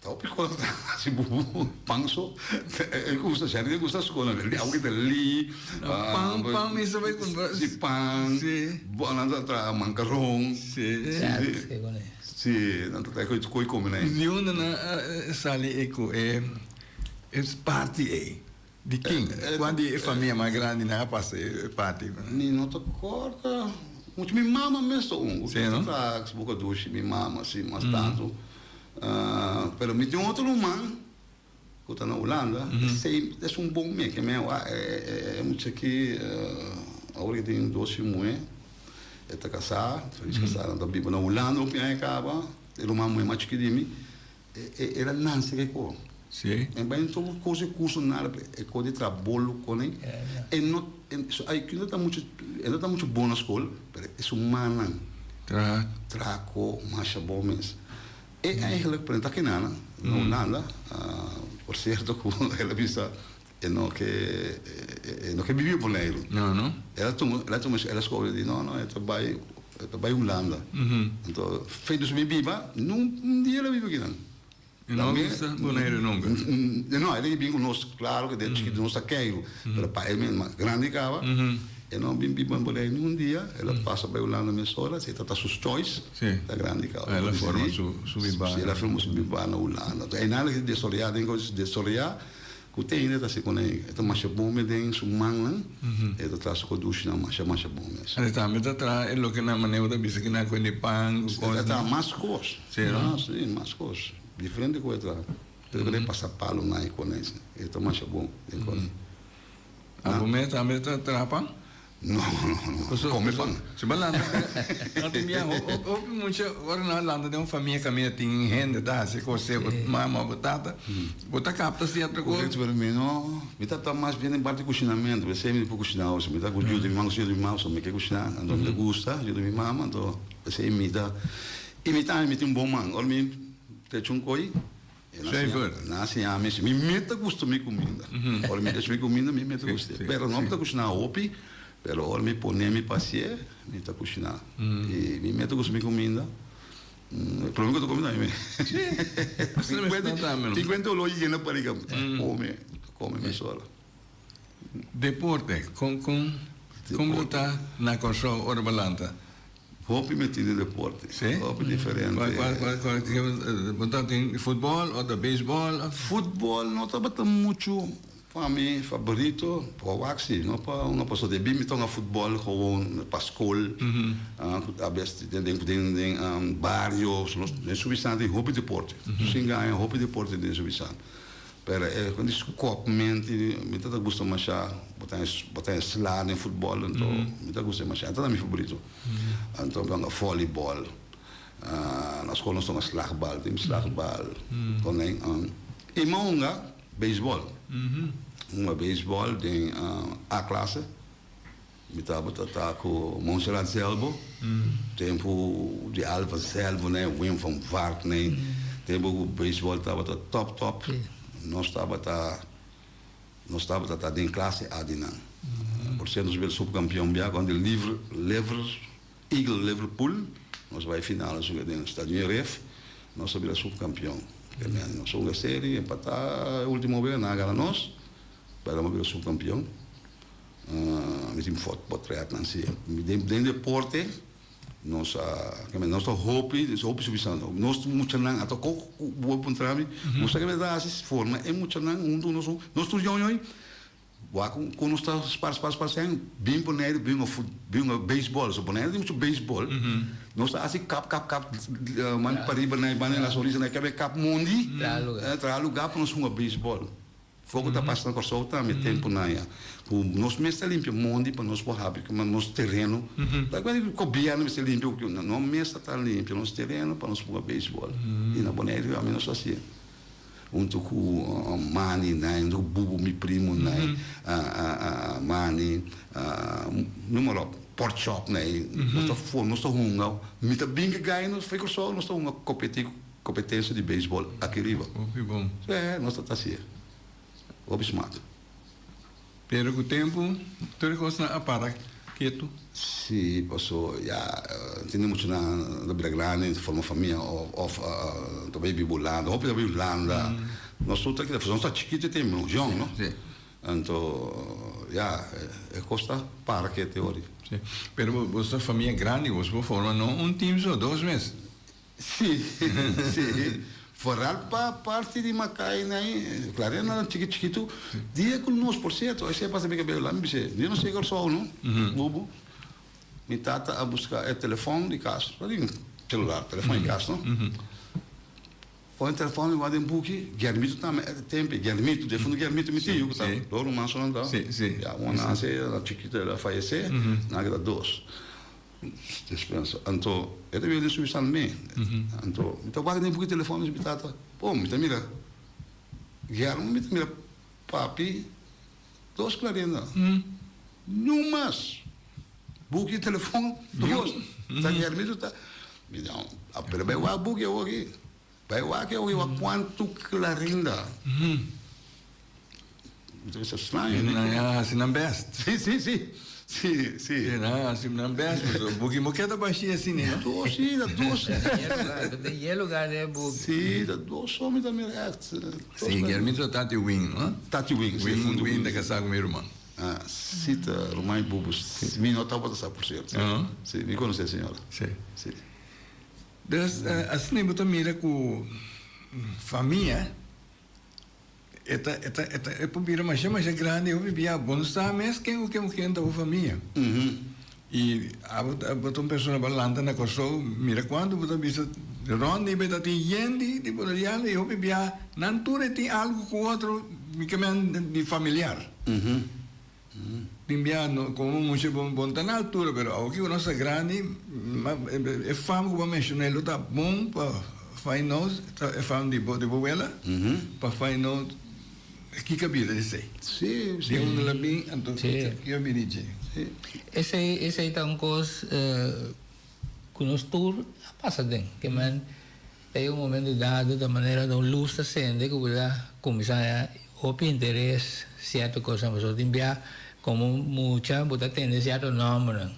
Ta hopi cosa ta hasi bubu pan so e gusta shari e gusta skol li awe ta li Pan pan mi sa bai kumpra si pan si nan ta traha mankaron si si nan ta traha koi kome nan Di unda nan a sali e ku e parti ei di kin kuan di e famia mas grandi nan a pasa e parti Mi no ta korda muchu mi mama mes ta un ku ta traha boka dushi mi mama si mas tantu Pero mi tin otro ruman ku ta na Hulanda, esei es un bon meke me wak e mucha aki awor ke tin dos yu muhé, e ta kasá, felis kasá, nan ta biba na Hulanda hopi aña kaba, e ruman muhé mas chikí di mi, el a nanse ke kos. E bai en tur kos e kurso nada, e kos di traha bolo kone, e no su IQ no ta muchu, e no ta muchu bon na skol, pero e su mannan traha ko masha bon mes. E eigenlijk prenta kinana na Hulanda, por cierto ku el a bisa e no ke e no ke bibi op Boneiru. No, no. El a tuma el a tuma el a scoge di no no e ta bai e ta bai Hulanda. Anto fe dus mi biba nun un dia el a biba kinan. E no a gusta Boneiru nunca? No, el a bin ku nos, klaro ku den chikito nos ta keiru, pero pa e mes mas grandi kaba. E no a bin biba na Boneiru niun dia, el a pasa bai Hulanda mesora, si ta ta su choice, ta grandi kaba. El a forma su biba. Si, el a forma su biba na Hulanda. Entonces einan el a desaroyá den kos desaroyá ku te hende ta hasi ku nan. E ta masha bon mes den su mannan, e ta traha su kodushinan masha masha bon mes. E tambe ta traha e loke nan manera bo ta bisa kinan ku e pan ku kos. E ta traha mas kos. Si no? Si, mas kos. Diferente ku e traha. Pero ku e pasa palonan i kones, e ta masha bon den kones. Abo mes tambe ta traha pan? No, no, no. Paso, Come pan. Si bo lanta, nan tin biaha, hopi mucha ora nan lanta den un famia kaminda tin hende ta hasi kos, bo mama o bo tata, bo ta kapta sierto kos. Korekto, pero mi no, mi ta ta mas bien den parti kushinamentu, p'esei mi por kushina oso, mi ta ku yuda mi mama, yuda mi mama, pasobra mi ke kushina, anto mi ta gusta yuda mi mama, anto p'esei mi ta, i mi tambe mi tin un bon man, ora mi trecha un koi, Zuiver. Nan a siña mi si mi meta gusta mi cuminda. Ora mi desh mi cuminda mi meta gusta. Pero no mi ta cushina hopi, pero ora mi pone mi pasie mi ta cushina. Y mi meta gusta mi cuminda. E prome cu ta come ta mi. Tin cuenta olor yena pariga mi ta come, come mesora. Deporte, con con con bo ta na Kòrsou ora bo lanta? Hopi metí den deporte. Sí? Hopi diferente. Cual cual cual cual ke bo ta tin futbòl o ta beisbòl of? Futbòl no tabata muchu pa mi faborito, pa wak si, no pa un pasobra debí mi tonga futbòl gewoon pa skol, a bes den den den bario, den Subisan tin hopi deporte, sin gaña hopi deporte den Subisan. Pero e con di scop menti mi ta ta gusta masha bo ta bo ta sla den futbol anto mi ta gusta masha ta mi favorito anto mi ta hunga volleyball na school nos ta hunga slagbal tin slagbal con nan y mi a hunga baseball hunga baseball den A clase mi tabata ta cu Montserrat Zelbo tempo di Alva Zelbo nan Wim van Vaart nan tempo cu baseball tabata top top nos tabata nos tabata ta den clase A di nan por cierto nos bira subcampeon bia cuando Liver Liver Eagle Liverpool nos bay final den Stadion Ref nos a bira subcampeon nos a hunga serie empata ultimo wega nan a gana nos pero nos a bira subcampeon. Mi tin potretnan si. Den deporte nos a nos ta hopi hopi suficiente. Nos muchanan a toko bo puntra mi bo sa ke ta hasi forma e muchanan huntu nos nos tur yoyoy wak kon nos ta spar spar spar sèn bin Boneiru bin un fut bin un beisbòl so Boneiru tin muchu beisbòl nos ta hasi kap kap kap man pariba na e banda na sonrisa na e kebe kap mondi traha luga pa nos hunga beisbòl. Fogo ta pasa na Kòrsou tambe tempunan ya ku nos mes ta limpia mondi pa nos por habri kuma nos tereno ta ku gobièrnu mester limpia ku no mes ta ta limpia nos tereno pa nos hunga beisbòl i na Boneiru ami nos hasié huntu ku Manny nai huntu ku Bubu mi primu nai Manny noem maar op Porkchop nai nos ta for nos ta hunga mi ta bin ke gai nos for Kòrsou nos ta hunga kompetí. Competencia di baseball aki riba. Hopi bon. Sí, nos ta ta hacié. Hopi smart. Pero cu tempo tur e cosnan a para ketu. Sí, paso ya tene muchanan ta bira grandi, ta forma famia of ta bay biba Hulanda. Hopi ta bay Hulanda. Nos tur ta keda, nos ta chikito e tempo, jong, no? Sí. Anto ya, e cos ta para ketu e ora. Sí. Pero bo ta famia grandi, bo por forma no un team so, dos mes. Sí, sí. Vooral pa parti di Macaina ei, claro e nan chiki chikitu, dia ku nos, por cierto, esei a pasa mi cabello, mi bis'é, mi no sé Kòrsou no, bubu. Mi tata a buska e telefòn di kas, no tin celular, telefòn di kas no. Pon e telefòn mi wak den buki, Germito tambe e tempo, Germito, defunto Germito mi tio ku ta dos ruman so nan ta, ya un a nase, chikitu el a fayesé, nan a keda dos. Despensa. Anto e ta bira den su bisan mi. Anto mi ta wak den buki telefon mi tata. Pom, mi ta mira Guillermo, mi ta mira papi, dos Clarinda. Niun mas. Buki telefon, dos. Ta Guillermito ta. Mi di, pero bai wak buki awor aki. Bai wak awor wak kuantu Clarinda. Mi ta bisa straño. Nan a hasi nan best. Sí, sí, sí. Sí, sí. Nan a hasi nan best. Pasobra buki no keda bashí asina, no? Dos, sí, ta dos. Den e lugar den e buki. Sí, ta dos so mi ta mira echt. Sí, Guillermito ta Tati Wing, no? Tati Wing, sí. Wing, Wing ta casá cu mi ruman. Ah, si ta ruman di Bubu. Mi no tabata sa por cierto. Si, mi conoce e señora. Si. Si. Dus, asina bo ta mira cu famia e ta, e ta, e ta, e por bira masha masha grandi hopi bia. Bo no sa mes ken cu ken cu ken ta bo famia. Y abo ta, bo ta un persona bo a lanta na Kòrsou, mira cuantu bo ta bisa rond di bo ta tin yen di di boneriano y hopi bia nan tur e tin algo cu otro, mi ke men di familiar. Tin bia no como mucha bo bo no ta na altura pero awo ki bo nos ta grandi ma e fam cu bo a menciona lo ta bon pa find out ta e fam di bo di bo wela pa find out kiko a bira di esey. Si, si. Di unda la bin anto kiko a bira di dje. Si. Esey esey ta un cos cu nos tur a pasa den ke men Ta e un momento dado ta manera ta un lus ta sende ku bo ta kuminsá haña hopi interes sierto kosnan pasobra tin bia komo mucha bo ta tende sierto nòmbernan.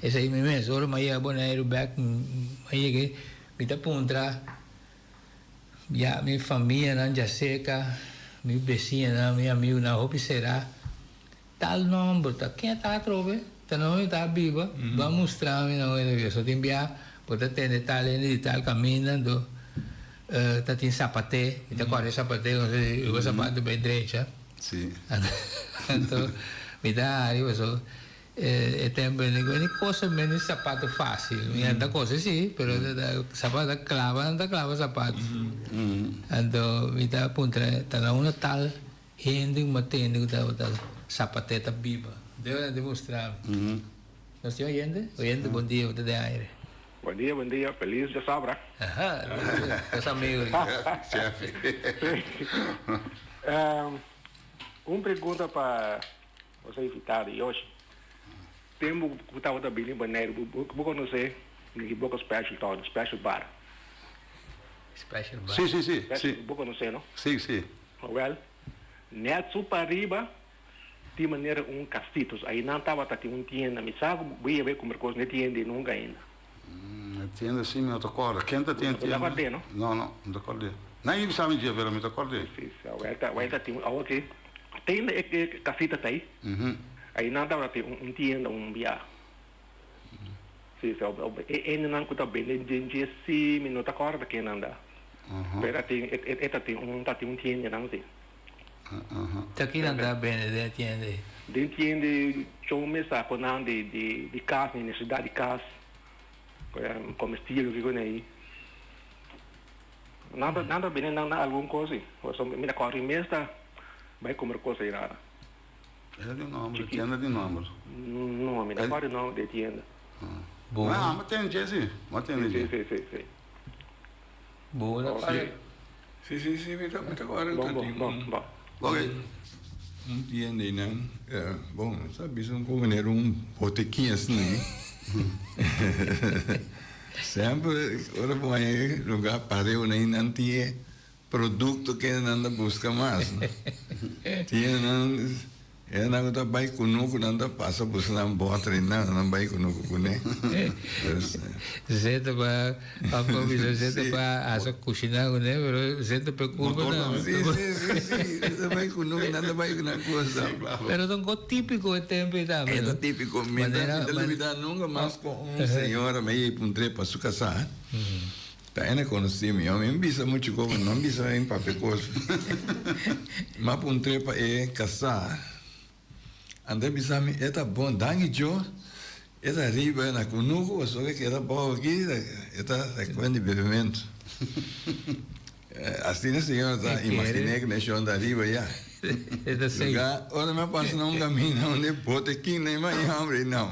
Esei mi mes ora mi a yega Boneiru bèk mi a yega mi ta puntra ya mi famianan djaserka mi besiñanan mi amigunan hopi será. Tal nomber ta ken ta atrobe? Ta no mi ta biba, bo a mustra mi na oe so tin bia bo ta tende tal hende di tal caminda anto ta tin zapate, mi ta corda e zapate como si bo zapato bay drecha. Si. Anto mi ta hari paso e tempo ni cosa men zapato facil, mi a ta cosa si pero zapato ta clava nan ta clava zapato. Anto mi ta puntra ta na unda tal Hende ku matende ku tabata sapat'é ta biba. Debe nan demostrá mi. Nos tin oyente? Oyente, bon dia, bo ta den aire. Bon dia, bon dia. Feliz djasabra. Aha, nos amigo. Chefe. Un pregunta pa nos invitado Yoshi. Tempu ku tabata bini Boneiru, bo konosé Nikiboko Special Town, Special Bar? Special Bar. Sí, sí, sí. Bo konosé, no? Sí, sí. Wel, net su pariba tin manera un casitos. Ainan tabata tin un tienda. Mi sa cu bo yeba e cumpra cos n'e tienda ei nunca ainda. E tienda si mi no ta corda. Ken ta tin e tienda? No ta cord'é, no? No, no, no ta cord'é. Nan yib sa mi dje, pero mi ta cord'é. Si, si. Awel ta, awel ta tin un, awor ki te ainda e e casita ta ei. Ainan tabata tin un tienda un bia. Si, si. E hendenan cu ta bende djendje si mi no ta corda kennan ta. Pero e tin e ta tin un ta tin un tiendenan si. Ta kinan ta bende den e tiende ei? Den tiende chon mes ta con nan di di di cas di necesidad di cas comestibel kiko nei. Nan ta nan ta bende nan algun cos si. Pasobra mi ta corda mes ta bay cumpra cos ei rara. Era di un nomber, tienda di un nomber. No, mi ta corda nomber di e tienda. Ah, mi a tende dje si, mi a tende dje. Si si si si. Boa Si. Si, si, si, mi ta, mi ta kòrda ku ta tin un, Ok. un tienda einan. Bon, mi sa bisa un komo manera un botekin asina ei. Semper ora bo haña e lugá pareu nan einan tin e produkto ke nan ta buska mas. Tin nan. E nan ku ta bai kunuku nan ta pasa buska nan bòter i nan nan bai kunuku kuné. Zeta pa pa bisa zeta pa asa kushiná kuné pero zeta pa e kurpa tambe. Si si si si nan ta bai kunuku nan ta bai ku nan kos. Pero ta un kos típiko e tempu ei tambe no. E ta típiko mi ta lubidá nunka mas ku un señora mi a yei puntr'é pa su kasá. Ta ene konosí mi. Mi a bisa muchu kos, no a bisa mi papia kos. Mi a puntr'é pa e kasá. Anto e bisa mi, e ta bon, danki Dios. E ta riba na kunuku, pasobra e keda abou aki, e ta rekuen di bebementu. Asina e señora ta imaginé ku neshon ta riba ya. E ta safe. Lugar, ora mi a pasa na un camino unda e botekin na ima i hombre i no.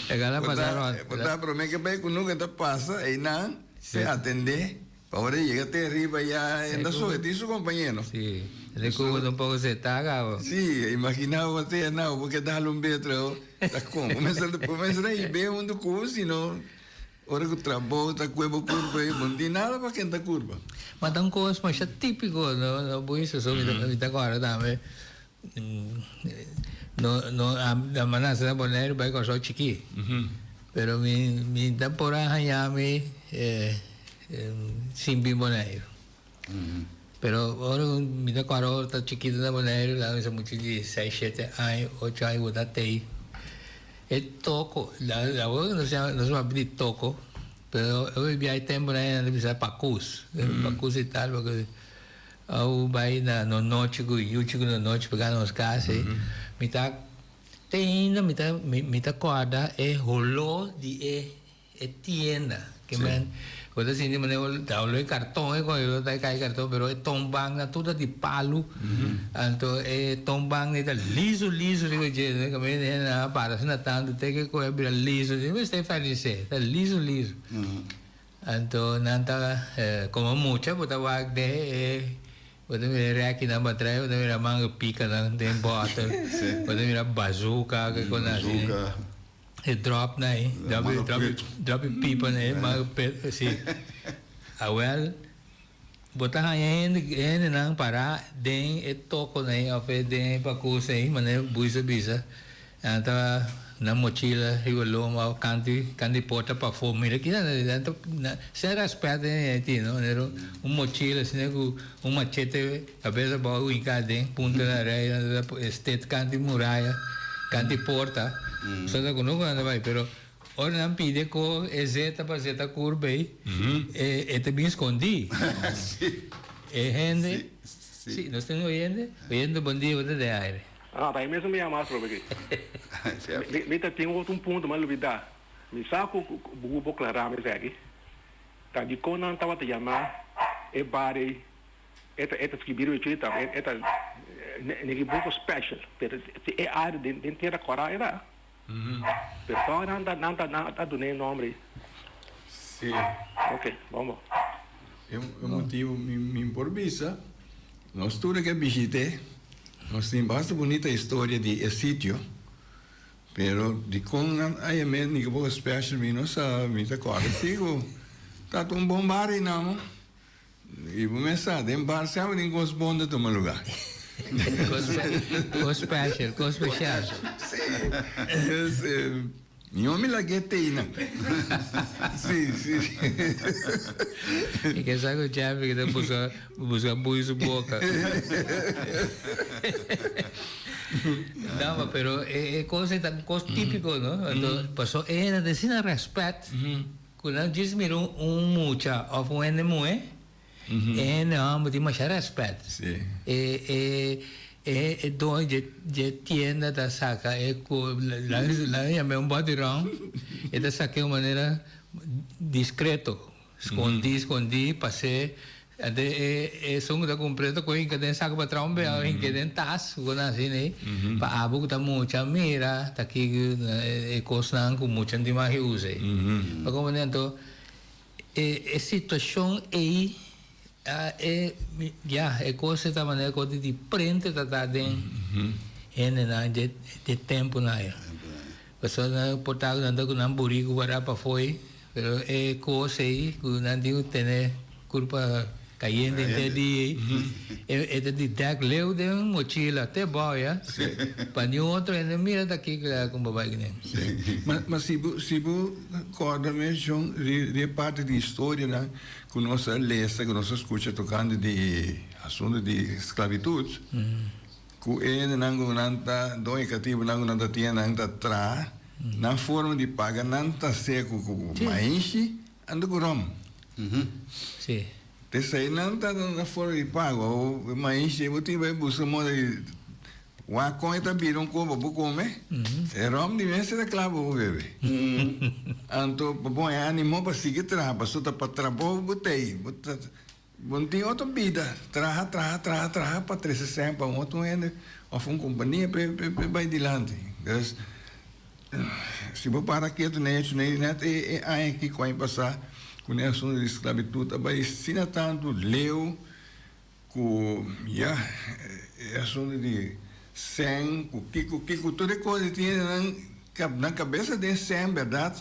E gana pasa rond. Por ta prome ke bai kunuku e ta pasa einan pe atende pa ora e yega te riba ya e ta so e tin su compañero. Si, e kubo ta un poko seta kaba. Si, imagina bo te nau bo ke dal un betro ta kon. Bo mester bo mester a hibe huntu ku sino Ora ku trabou ta kue bo kurpa ei, bo no tin nada pa kenta kurpa. Ma ta un kos masha típiko, no? No bo bisa so, mi ta kòrda tambe, no, no, a nase na Boneiru bai Kòrsou chikí. Pero mi, mi ta por a haña mi sin bin Boneiru. Pero ora mi ta kòrda ora ta chikitu na Boneiru, laga mi sa mucha di seis, shete aña, ocho aña ku ta tei. E toko, awor nos yama, nos papia di toko, pero e biaha e temponan ei nan ta bisa pakus, pakus i tal, pakus. Au bai na nonochi ku yuchi ku nonochi pega nos kas ei, mi ta te ainda mi ta mi ta kòrda e holó di e E tienda ke men bo ta sinti manera bo ta lo e karton e kon lo ta kai karton pero e tombangnan tur ta di palu anto e tombangnan ta liso liso riba dje ke men hende nan a para asina tantu te ke koe a bira liso di mester fernisé ta liso liso anto nan ta komo mucha bo ta wak den e bo ta mira e rèkinan patras bo ta mira manga pikanan den bòter bo ta mira bazuka ke kon asina. E drop na e, drop e, drop e, drop e pipa na e, ma pe, si. Awel, bo ta haña hende, hendenan pará den e toko na e òf e den e pakus ei, manera Buis a bisa, nan ta nan mochila riba lomba òf kanti, kanti porta pafó. Mira kina nan, nan ta, nan, sin rèspèt den e tin, no? Manera un mochila asina ku un machete kabes abou hinká aden, punta na rei, nan ta stet kanti muraya, kanti porta. So ta kunuku nan ta bai, pero ora nan pidi ko e zeta pa zeta kurpa ei, e ta bin skondí. E hende, si, nos tin oyente? Oyente, bon dia, bo ta den aire. Ah, ta e mesun mi yama atrobe aki. Mi ta tin otro un punto mi a lubida. Mi sa ku bo por klará mi esaki. Ta dikon nan tabata yama e bar ei E ta e ta skibi riba dje tambe e ta niki buko special pero si e área den den tera kòrá e ta pero tòg nan ta nan ta nan ta dun'é e nòmber ei. Sí. Ok, bon bon. E motibu mi mi por bisa nos tur ke bishit'é nos tin basta bunita historia di e sitio pero dikon nan a yam'é niki buko special mi no sa mi ta kòrda si ku ta un bon bar einan. I bo mes sa, den bar semper tin kos bon ta tuma lugá. Kos special, kos special. Sí. Dus, mi omi lag'é tei nan. Sí, sí. I ke sa ku Jeffrey ki ta buska, buska bui su boka. No, ma pero e kos ei ta un kos típiko, no? Anto, paso e hende ta asina rèspèt. Ku nan djis mira un mucha òf un hende muhé, e hende hòmber tin masha rèspèt. E e e doño dje dje tienda ta saka e ku nan nan yam'é un bòt di ròm, e ta sak'é un manera diskreto, skondí skondí pas'é Ante e esun ku ta kumpr'é ta kohe hinka den saku pa traha un bea o hink'é den tas ku nan asina ei pa abo ku ta mucha mira ta kiko e kosnan ku mucha no tin mag di usa ei. Pa komprendé anto e e situashon ei a e ya e kos ta manera ku di prente ta ta den hendenan dje dje tempunan ei. Pasobra nan por ta ku nan ta ku nan buriku guardá pafó ei. Pero e kos ei ku nan tin ku tene kurpa kayente henter dia ei, e ta di dèk leu den un mochila te bou ya, pa niun otro hende mira ta kiko ya ku bo bai kuné. Ma ma si bo si bo kòrda mes John di e parti di historianan ku nos a lesa ku nos a skucha tokante di asuntu di sklabitut ku e hendenan ku nan ta doño katibunan ku nan ta tin nan ta traha Nan forma di paga nan ta seku ku maishi anto ku rom. Sí. P'esei nan ta nan forma di pago. Awor maishi bo tin bai buska moda di wak kon e ta bira un kopa bo kome, e rom di mester ta kla pa bo bebe. Anto pa bo haña animo pa sigui traha pasobra ta pa trabou bo ta ei. Bo ta Bo no tin otro bida, traha, traha, traha, traha pa trese sèn pa un otro hende òf un kompania p'e bai dilanti. Dus, si bo para ketu na e hecho nei, nèt e aña aki ku aña pasá ku e asuntu di sklabitut a bai asina tantu leu ku ya, e asuntu di sèn ku kiko kiko tur e kos di tin nan nan kabesa den sèn bèrdat.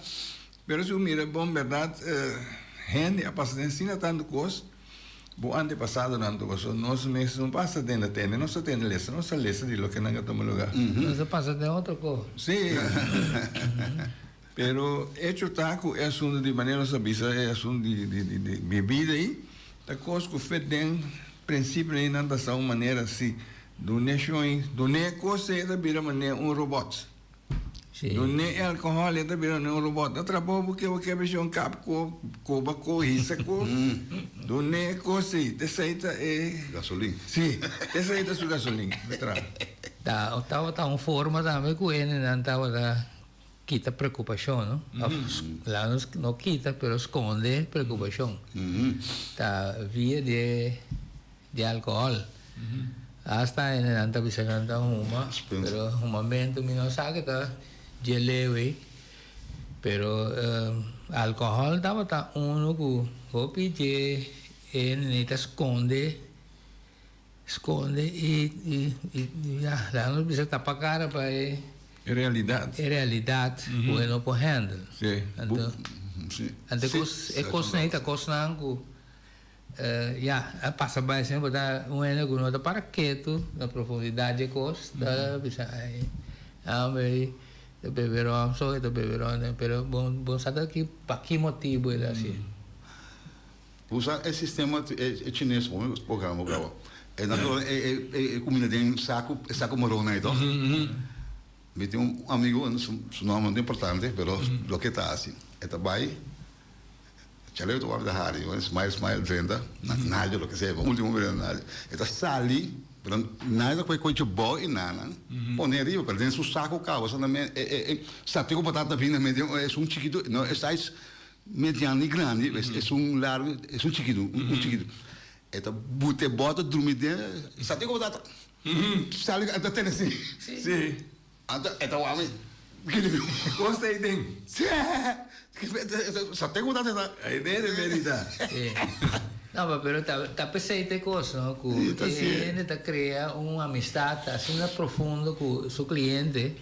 Pero si bo mira bon bèrdat, hende a pasa den asina tantu kos, bo antepasadonan tur, pasobra nos mes no pasa den ta tende, nos ta tende lesa, nos ta lesa di loke nan a tuma lugá. Nos a pasa den otro kos. Sí. Pero echo ta ku e asuntu di manera nos a bisa e asuntu di di di bibida ei ta kos ku fet den. prinsipio ei nan ta sa un manera si dun'é shon, dun'é kos ei ta bira manera un robòt. Dun'é e alkohòl ei ta bira manera un robòt. Ta trabou bo ke bo ke shon kap ko, koba ko, hisa ko. Dun'é e kos ei, t'esei ta e. Gasolin. Si, t'esei ta su gasolin, ta traha. Ta, tabata un forma tambe ku hendenan tabata kita preokupashon, no? Òf laga nos no kita, pero skonde preokupashon. Ta via di e di alkohòl. Asta hendenan ta bisa nan ta huma, pero humamentu mi no sa ke ta dje leu ei. Pero alkohòl tabata unu ku hopi dje hende ta skonde. Skonde i ya, laga nos bisa tapa kara pa e. E realidat. E realidat ku e no por handle. Si. Anto, anto e kos, e kosnan ei ta kosnan ku ya, a pasa bai semper ta un hende ku no ta para ketu na profundidat dje kos, ta bisa ai, ame ei ta bebe ròm so, e ta bebe ròm, pero bo bo sa ta ki pa ki motibu el a hasi. Usa e sistema e chines bo mi programa bo graba e nan ta e cuminda den saco e saco maron ai toch mi tin un amigo su nomber no ta importante pero loke e ta haci e ta bay chaleo ta wak ta hari smile smile drenta na nayo loke sea ultimo bira na nayo e ta sali pero nayo ta coge cochi bao y nanan pone ariba pero den su saco caba e sate cu patata bini na medio esun chikito no e size Mediano i grandi, esun largu, esun chikitu, un chikitu. E ta buta e bòt ta drumi den, sa tin komo ta sali e ta tene así. Sí. Anto e ta wak mi, Kos ta ei den? Sí. Sa tin komo ta ta. Ei den e merita. Sí. No, pero ta p'esei ta e kos, no? Ku e hende ta krea un amistat asina profundo ku su kliente,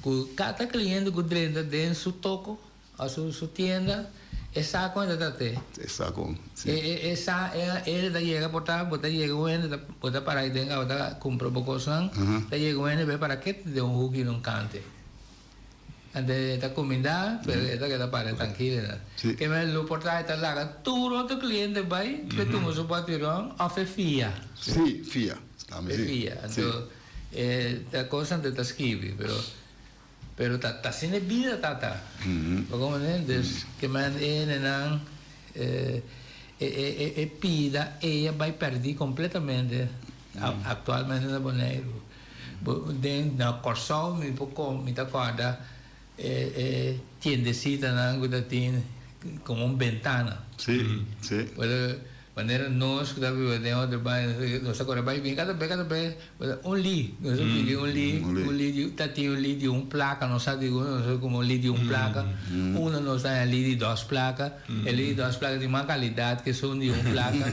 ku kada kliente ku drenta den su toko, A su su tienda e sa con e ta trat'é. E sa con, si. E e e sa e e ta yega por ta bo ta yega un hende ta bo ta para ahi den bo ta cumpra bo cosnan ta yega un hende bay para ke den un hoeki den un kante. Anto e ta cuminda pero e ta keda para trankilo nan. Si. Ke men lo por ta e ta laga tur otro cliente bay pe tuma su batiron of e fia. Si, fia. Tambe E si. fia. Anto e ta cosnan ta skibi pero. Pero ta ta asina e bida tata. Bo comprende? Dus ke men e hendenan e e e e pida ei a bai perdí completamente actualmente na Boneiru. Bo den na Kòrsou mi por kon mi ta kòrda e e tiendesitanan ku ta tin komo un bentana. Sí, sí. Manera nos ku ta biba den otro baño, nos ta kore bai bin kada be kada be, un li, nos a pidi un li, un li di, ta tin un li di un plaka, nos sa di nos a kuma un li di un plaka, uno nos ta haña li di dos plaka, e li di dos plaka tin mas kalidat ke esun di un plaka,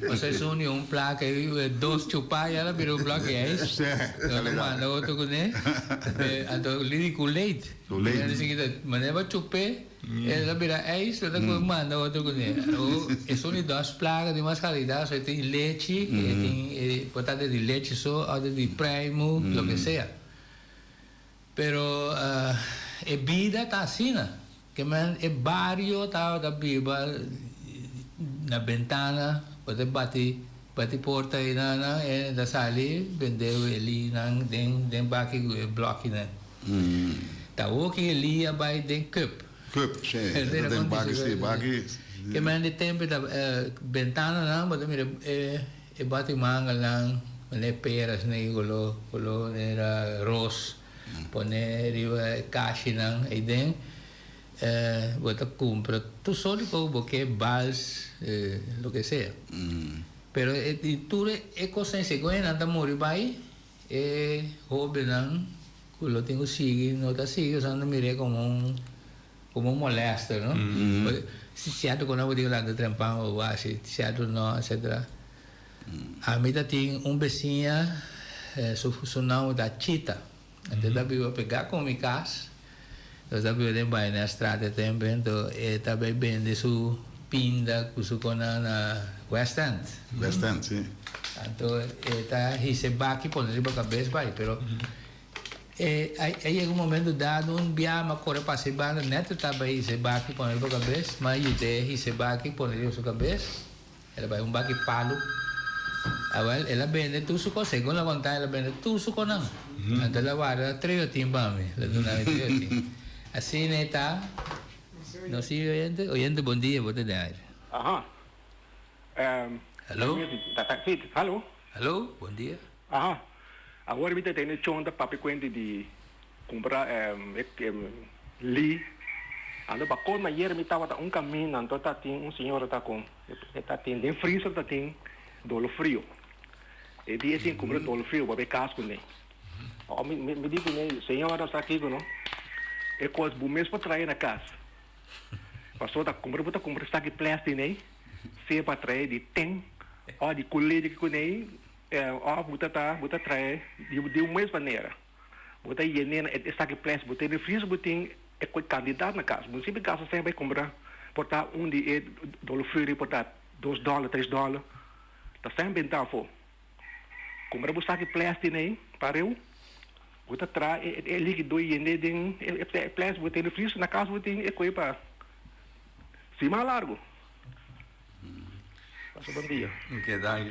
pasobra esun di un plaka e dos chupá ya ta bira un blòki ijs, nos ta manda otro kuné, anto li di kuleit, manera bo chup'é. E ta bira ijs, e ta koe manda otro kuné. Esun di dos plaga di mas kalidat, so e tin lechi, e tin e por ta di lechi so òf di pruimu, loke sea. Pero e bida ta asina, ke men e bario tabata biba na bentana, bo ta bati bati porta einan, e ta sali bende welinan den baki ku e blòkinan. Ta hoki Elia bai den cup. Cup, sí. E ta den baki, sí, baki. Ke men di tempo ta bentananan bo ta mira e bati mangelnan, pone peras nei kolo, kolo manera ros, pone riba e kashinan ei den. Bo ta kumpra tur sort di kos ku bo ke, bals, loke sea. Pero di tur e kosnan segun nan ta muri bai. E hobennan ku lo tin ku sigui no ta sigui pasobra nan ta mir'é komo un komo un molèster no. Si sierto ku nan por diga lanta trempan o wasi sierto no etcetera. Ami ta tin un besiña su su nòmber ta Chita. Anto e ta biba pegá ku mi kas. Nos ta biba den Baaienstraat e tempu anto e ta bai bende su pinda ku su kona na West End. West End, si. Anto e ta hisa e baki pone riba kabes bai pero e a yega un momento dado un bia mi a kore pasa e banda net e ta bai hisa e baki pone riba kabes mi a yud'é hisa e baki pone riba su kabes. El a bai un baki palu. Awel, el a bende tur su kos, segun el a konta, el a bende tur su konan. Anto el a warda tres yotin pa mi, el a duna mi tres yotin. Asina e ta. Nos sigui oyente? Oyente, bon dia, bo ta den aire. Aha. Hallo? Si, hallo. Hallo, bon dia. Aha. Awor mi ta tene chon ta papia kuenti di kumpra li. Anto pa kon ayer mi tabata un kaminda anto ta tin un señora ta kon e ta tin den freezer ta tin dolo frio. E di e tin kumpra dolo frio pa bay kas kuné. Mi mi di kuné señora sa kiko no e kos bo mes por trae na kas. Pasobra ta kumpra bo ta kumpra esaki plastic nei sea pa trae di ten o di kulé di kuné Òf bo ta ta bo ta trae di un mes manera. Bo ta yen'é na esaki ples bo tene fris bo tin e kantidat na kas. Bo no sibi gasta sèn bai kumpra por ta un di e dòler furi por ta dos dòler tres dòler ta sèn benta afó. Kumpra bo saki ples tin ei pareu bo ta traha e likido yen'é den e ples bo tene fris na kas bo tin e koe pa siman largu. Pasa bon dia. Ok, danki.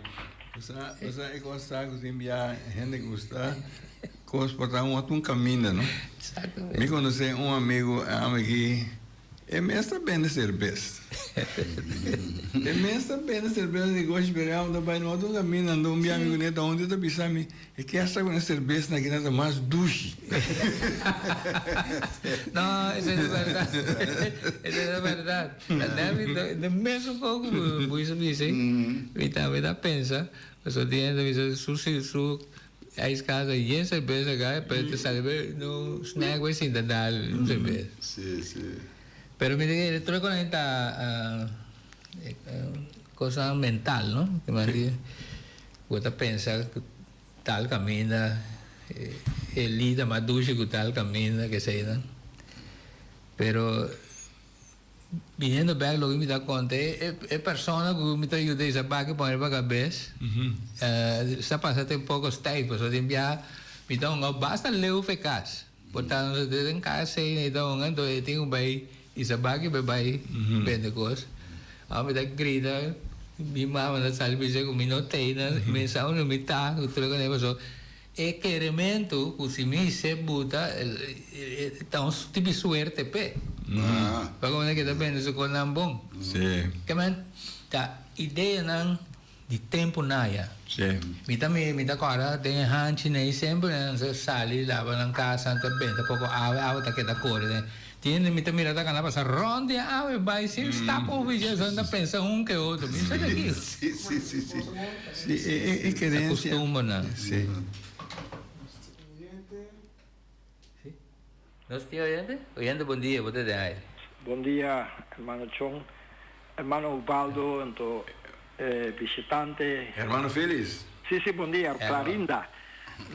Bo sa e kos ta ku tin bia hende gusta kos por ta un otro un kaminda, no? Exactamente. Mi konosé un amigu ami ki e mes ta bende serbes. E mes ta bende serbes negoshi pero e amo ta bai un otro kaminda anto un bia mi kuné ta huntu e ta bisa mi E ke hasta ku e serbesnan aki nan ta mas dushi. No, esei ta bèrdat. Esei ta bèrdat. De mesun kos ku bo a bisa, mi tambe ta pensa, pasobra tin hende ta bisa su su ijskast ta yen serbes aka, pero ta sali bay no snack bay sinta dal un serbes. Si, si. Pero mi ta kere tur e kos ta kosnan mental, no? Bo ta pensa ku tal kaminda e li ta mas dushi ku tal kaminda keseinan. Pero biniendo bek loke mi ta konta e persona ku mi ta yuda isa baki pone riba kabes sa pasa te un poko stijf pasobra tin biaha mi ta hunga basta leu fe kas. Por tanto nos ta den kas ei mi ta hunga enton e tin ku bai Isa baki bai bai bende kos. Awa mi ta grita, mi mama ta sali bisa ku mi no tei na mi sa unda mi ta ku tur e kos pasobra e kerementu ku si mi se buta ta un tipi suerte p'e. Pasobra mi ta keda bende su kosnan bon. Ke men ta ideanan Di tempu naya. Mi ta mira, mi ta kòrda den e hanchi nei semper nan sa sali laba nan kas, nan ta benta poko awa, e awa ta keda kore den. Tin hende mi ta mira ta kana pasa rònt di e awa e bai sin stap over dje, so nan ta pensa un ke otro. Mi sa di aki. Si, si, si, si. Si, e, e, e kerensia. Kustumbernan. Si. Si. Nos tin oyente? Oyente bon dia, bo ta den aire. Bon dia hermano Chon, hermano Ubaldo anto e bishitante. Hermano Felix. Si si bon dia Clarinda.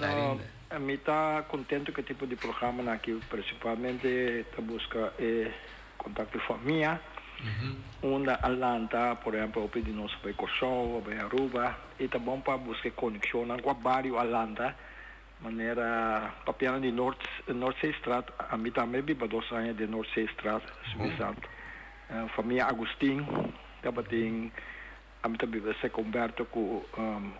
No mi ta contento cu e tipo di programanan aki principalmente ta busca e contacto di famia unda a lanta por ehempel hopi di nos a bay Corsou a bay Aruba y ta bon pa busca e conexionnan cua bario a lanta. Manera papiando di Noord Noordzeestraat, ami tambe biba dos aña den Noordzeestraat, Suffisant. Famia Agustin tabatin, ami ta biba Secumberto ku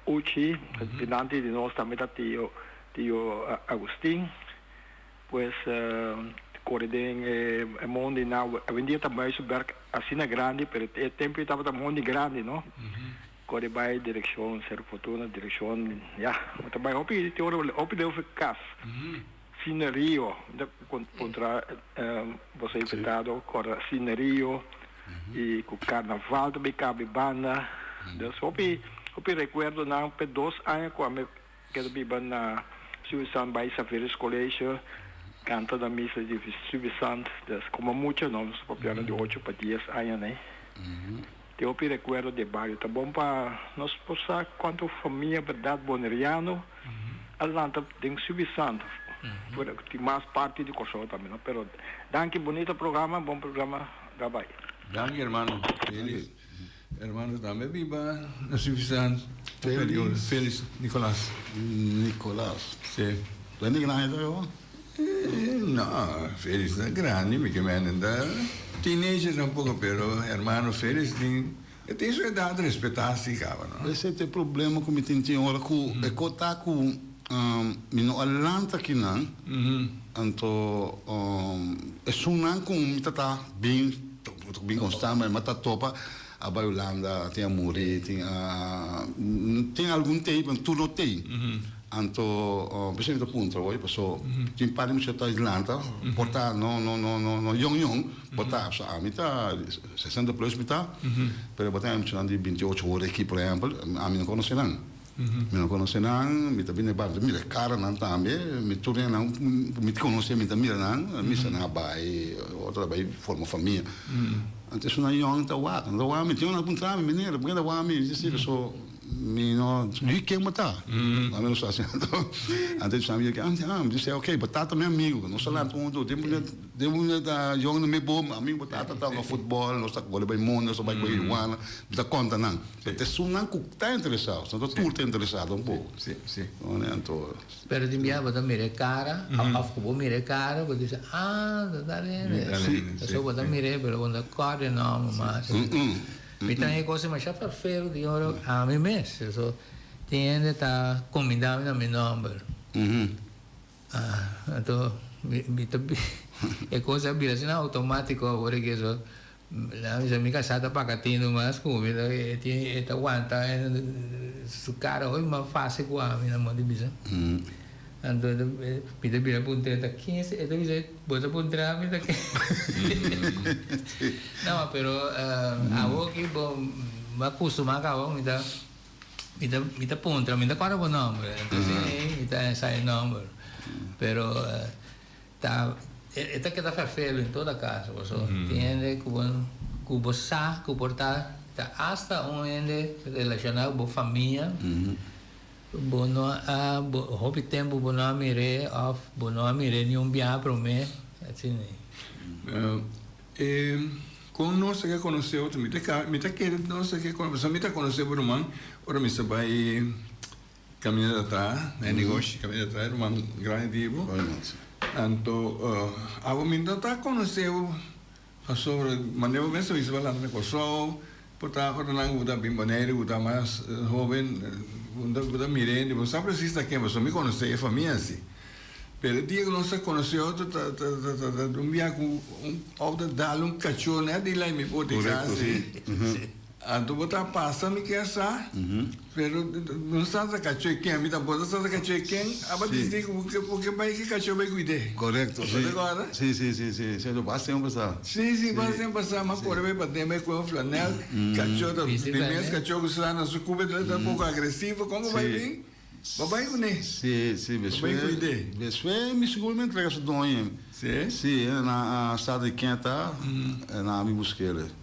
Uchi, dilanti di nos tambe ta tio tio Agustin. Pues kore den e mondi nan, awendia ta Muizenberg asina grandi, pero e tempo ei tabata mondi grandi no. Kore bai direkshon Seru Fortuna, direkshon, ya, bo ta bai hopi te ora hopi leu for kas. Cine Rio, mi ta puntra boso invitado kòrda Cine Rio i ku karnaval ta bai kabi banda. Dus hopi hopi rekuerdonan p'e dos aña ku ami keda biba na Suivisant bai Saveris College kanta na misa di Suivisant. Dus komo mucha no, nos ta papiando di ocho pa dies aña nei. Tin hopi rekuerdo di e bario. Ta bon pa nos por sa kuantu famia bèrdat boneriano a lanta den Subi Santo. Fuera ku tin mas parti di Kòrsou tambe no. Pero danki bunita programa, bon programa Gabay. Danki hermano Felix. Hermano tambe biba na Subi Santo. Felix. Felix Nicolas. Nicolas. Si. Bende grandi ta yo? No, Felix ta grandi, mi ke mende ta teenager tampoco, pero hermano Felix tin. E tin su edat respetá si kaba, no? Esei ta e problema ku mi tin tin ora ku e ko ta ku mi no a lanta kinan, anto esunnan ku mi ta ta bin bin konstant mi ta topa a bai Hulanda, tin a muri, tin a tin algun tei pero tur no tei. Anto p'esei mi ta puntra hoy paso tin par di mucha ta lanta por ta no no no no yong yong por ta ami ta 60 plus mi ta, pero bo ta haña muchanan di binti ocho ora aki por ehempel, ami no konosé nan. Mi no konosé nan, mi ta bini bai, mi ta mira e karanan tambe, mi tur nan ku mi konosé mi ta mira nan, mi sa nan a bai, otro a bai forma famia. Anto esunnan yòn ta wak, nan ta wak mi, tin un a puntra mi, meneer, por ke ta wak mi? Mi di si, paso mi no, di ken bo ta? Ami no sa asina. Anto e bisa mi, ah, mi di, ok, bo tata mi amigu, nos a lanta huntu, Den un ta yong na mi bo amigo bo tata ta hunga futbol, nos ta kore bai monda, nos ta bai kore iguana, mi ta konta nan. Pero ta esunnan ku ta interesado, no ta tur ta interesado tampoco. Si, si. Anto. Pero tin bia bo ta mira e kara, of ku bo mira e kara bo bisa, ah, ta tal hende. Si. Pasobra bo ta mir'é pero bo no ta kòrda e nòmber mas. Mi ta haña e kos demasiado ferfero di ora ami mes. So, tin hende ta kumindá mi na mi nòmber. Ah, anto mi mi ta e kos a bira asina outomátiko awor e keso la mi sa mi kasá ta paka tinu mas ku mi e tin e ta wanta su kara hopi mas fásil ku ami na modo di bisa. Anto mi ta bira puntra ta ken e ta bisa bo ta puntra mi ta ken no pero awor ki bo mi a kustumá kaba mi ta Mi ta mi ta puntra, mi ta kòrda bo nòmber. Entonces ei mi ta sa e nòmber. Pero ta e ta keda ferfelu en todo kaso paso tin hende ku bo ku bo sa ku por ta ta asta un hende relashoná ku bo famia bo no a bo hopi tempu bo no a mir'é òf bo no a mir'é niun biaha promé asina. E kon nos a ke konosé otro? Mi ta ka, mi ta kere nos a ke konosé, pasobra mi ta konosé bo ruman ora mi sa bai kaminda ta traha na e negoshi, kaminda ta traha e ruman grandi di bo. Anto abo mi no ta konosé bo pasobra manera bo mes ta bisa bo a lanta na Kòrsou, por ta ora nan ku bo ta bin Boneiru ku ta mas hoben bo ta mir'é, bo sa presis ta ken pasobra mi konosé e famia si. Pero e dia ku nos a konosé otro ta ta ta ta ta un bia ku un outo dal un kachó nèt di lei mi por di kas ei. Anto bo ta pasa mi kier sa, pero no sa ta kachó e ken, mi tampoco sa ta kachó e ken, aba disidí ku bo ke bai ki kachó bai kuid'é. Korekto, si. Bo ta kòrda? Si, si, si, si. Si, basta tempu pasá. Si, si, basta tempu pasá. M'a kore bai paden bai kohe un flanèl, kachó ta, di mes kachó ku sa na su kupe ta poko agresivo, kon ku bai bin? Bo bai kuné? Si, si, Bo bai kuid'é? Beswe mi sigur mi entrega su doño. Si? Si, na stad di Kenta, na mi busk'el.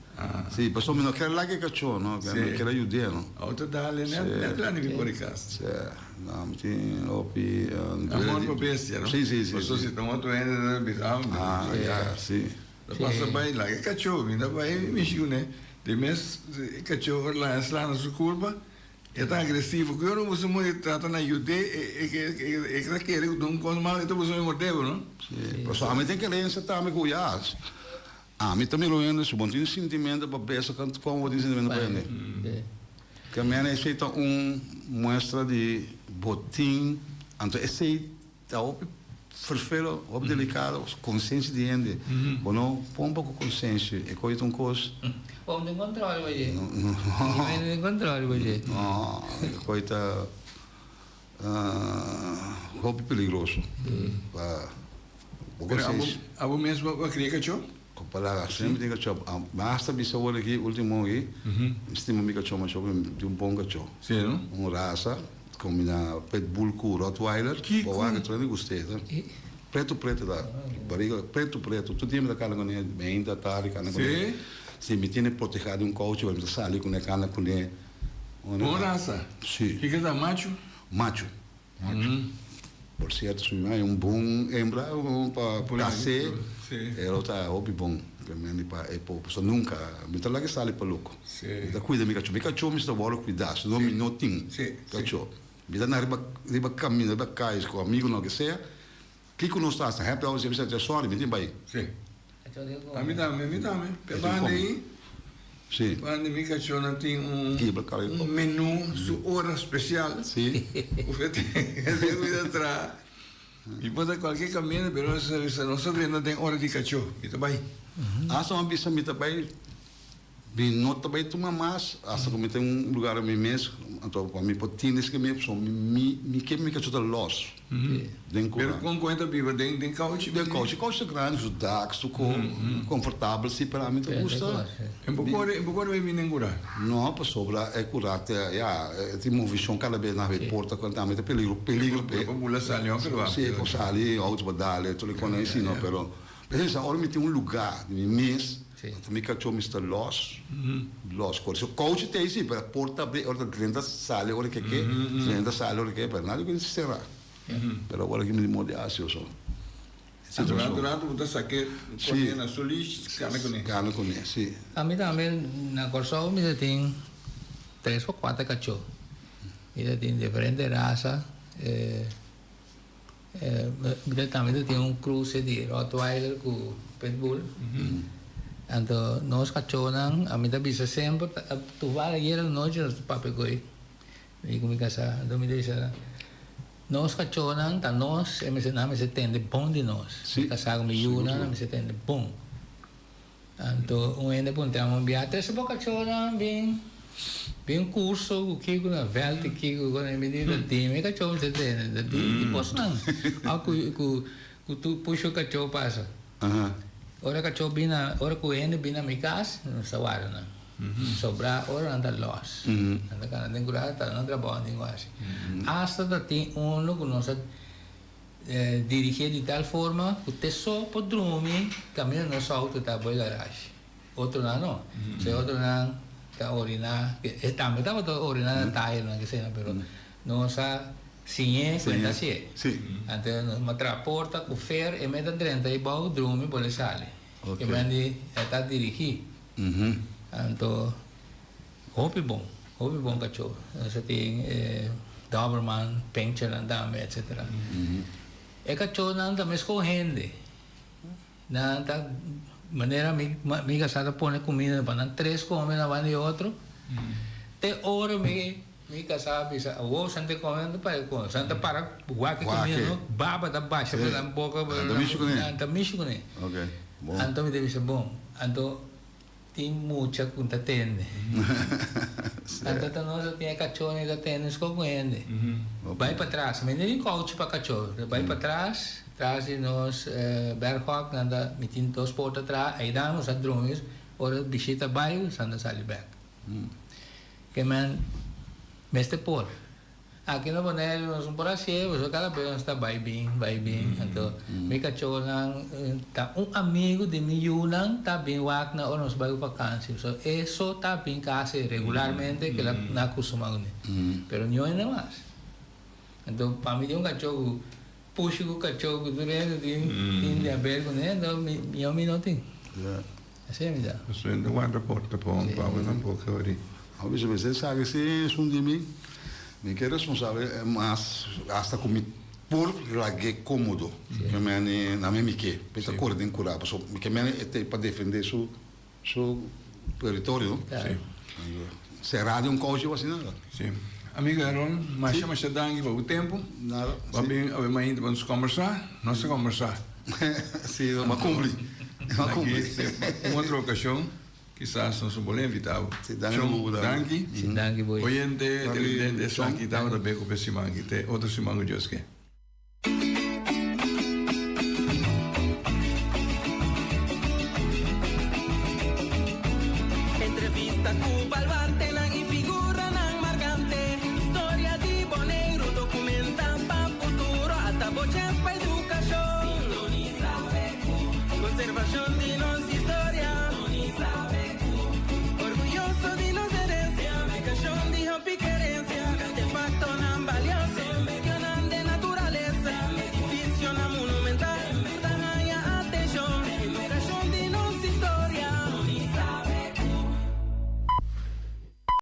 Si, pasobra mi no kier laga e kachó, no, mi kier ayud'é, no. Auto dale, net lani mi por e kas. Si, no, mi tin hopi. Amor pa bestia, no? Si, si, si. Pasobra si ta un otro hende ta bisa, Ah, ya, si. Ta pasa bai laga e kachó, mi ta bai mishi kuné. Di mes e kachó ora laga sla na su kurpa. E ta agresivo. Ku ora boso muri trata na yud'é, e ta kere ku ta un kos mal, e ta boso mi mord'é bo, no? Sí, pasobra ami tin kerensia tambe ku ya. Ami ta mira un hende, si bo no tin sintimentu pa besa, kon bo tin sintimentu pa hende? Ke mene esei ta un muestra di bo tin, anto esei Ta hopi ferfelo, hopi delicado, konsenshi di hende. Bo no pompa ku konsenshi, e koe ta un kos. Bo no tin control bo dje. Bo no tin control bo dje. No, e koe ta hopi peligroso pa bo konsenshi. Pero abo mes bo a kria kachó? Ku palabra, semper tin kachó. Mi hasta bisa awor aki, ultimo aki, mi stima mi kachó masha hopi, mi tin un bon kachó. Sí, no? Un rasa. Combina pitbull cu rottweiler. Kico? Bo wak tur hende gust'e ta. Preto preto ta. Bariga preto preto. Tur dia mi ta cana cune meinta tardi cana cune. Si? Si mi tene proteha di un couchi mi ta sali cune cana cune. Bon rasa? Si. Kico ta macho? Macho. Macho. Por cierto su mi mama e un bon hembra pa case. Si. E lo ta hopi bon. Pa e pasobra nunca mi ta laga e sali pa loco. Mi ta cuida mi cacho. Mi cacho mi sta worde cuida, si no mi no tin cacho. Mi ta na riba riba camino, riba cais cu amigo loke sea, kico nos ta haci? Happy hour mi sa sorry mi tin bay. Si. Ami tambe, mi tambe. Pe banda ayi. Si. Banda mi kachónan tin un Kibra kaba un menú su ora spesial. Si. Ku fe tin ku ta traha. Mi por ta kualke kaminda pero nos ta bisa nos ta drenta den ora di kachó. Mi ta bai. Asta mi a bisa mi ta bai Mi no ta bai tuma mas hasta ku mi ta un lugar mi mes, anto pa mi por tin esaki mi pasobra mi mi ke mi kachó ta lòs den Pero kura. kon kon e ta biba den den kouchi? Den kouchi, kouchi ta grandi, su dak, su ko, konfortabel si, pero ami ta gusta. E bo kore e bo kore bai bini den kura? No, pasobra e kura ta ya e tin movishon kada bes nan habri porta ku tambe ta peligro peligro p'e. Por bula sali òf pero Si, por sali outo por dal tur e kos nan si no, pero Pensa ora mi tin un lugar di mi mes, anto mi kachó mi sta los, los. Por eso kouchi ta ei si, pero porta abri, ora ta drenta sali ora ke ke, drenta sali ora ke, pero nada ku sera. Pero awor aki mi di modo di hasi oso. Durante rato bo ta sake kone na su lish, kana kune. Kana kune, si. Ami tambe na Kòrsou mi ta tin tres o kuater kachó. Mi ta tin diferente rasa. Mi tambe ta tin un cruce di Rottweiler cu Pitbull. Anto nos cachonan, ami ta bisa semper, toevallig ayer anochi nos ta papia cu e, mi cu mi casa, anto mi ta bisa, nos cachonan ta nos, e mester, nan mester tende bon di nos. Mi casa cu mi yunan, nan mester tende bon. Anto un hende puntra mi un bia, trese bo kachónan bin bin kurso ku kiko na vèlt i kiko ku mi di ta dime kachó mi ta tene ta di di bosnan òf ku ku ku tur pusho kachó pasa. Ora kachó bin na ora ku hende bin na mi kas nos ta warda nan sobrá ora nan ta lòs nan ta kana den kurá ta nan trabou nan tin ku hasi asta ta tin unu ku nos a Dirigié di tal forma ku te so por drumi kaminda nos outo ta bo e garashi. Otronan no. So e otronan ta oriná, e tambe tabata oriná na tayernan kese nan, pero nos a siñ'é ku e ta hasié. Anto nos a traha porta ku fer, e meta drenta ei bou, drumi por e sali. E men di e ta dirigí. Anto Hopi bon, hopi bon kachó. Nos a tin e Doberman, Pinschernan tambe, etcetera. E kachónan ta meskos hende. Nan ta manera mi mi kasá ta pone kuminda pa nan tres kome na banda di otro. Te ora mi mi kasá a bisa awor san ta kome nan ta para kome. San ta para wak e kuminda no, baba ta basha pa nan boka. Nan ta mishi kuné. Nan ta mishi kuné. Anto mi ta bisa bon. Anto. Tin mucha ku ta tende. Anto ta nos a tin e kachónan ta tende skol ku hende. Bai patras. Mi no tin kouchi pa kachó. Bai patras, tras di nos berghok nan ta mi tin dos porta atras, einan nos a drumi ora bishita bai nos a sali bèk. Ke men mester por. Aki na Boneiru nos no por hacié, pasobra cada bes nos ta bai bin, bai bin. Anto mi cachornan ta un amigo di mi yunan ta bin wak na ora nos bai cu vakantie. Pasobra e so ta bin casi regularmente kila na acostuma cune. Pero ño hende mas. Anto pa mi tin un cachor cu pushi cu cachor cu tur hende tin tin di haber cune, anto ño mi no tin. Asina mi ta. Pasobra e ta warda porta pa un pa bo tampoco ori. Hopi su mester sa ke si esun di mi, mi ke responsabel mas hasta ku mi por lag'é komodo. Ke meni na mi mi ke pa e ta kore den kura pasobra mi ke meni e ta pa defende su su teritorio. Será den un kouchi o asina. Si. Amigo Aaron, masha masha danki pa bo tempu. Nada. Bo a bin awe mainta pa nos kombersá. Nos a kombersá. Si, nos a kumpli. Nos a kumpli. Un otro okashon, kisas nos lo bolbe invitá bo. Si, danki bo. Danki. Si, danki bo. Oyente, televidente, esaki tabata Beko p'e siman aki. Te otro siman ku Dios ke. Entrevista ku baluartenan i figuranan markante. Historia di Boneiru dokumentá pa futuro. Ata bo chèns pa edukashon. Sintonisa BQ. Konservashon di nos historia.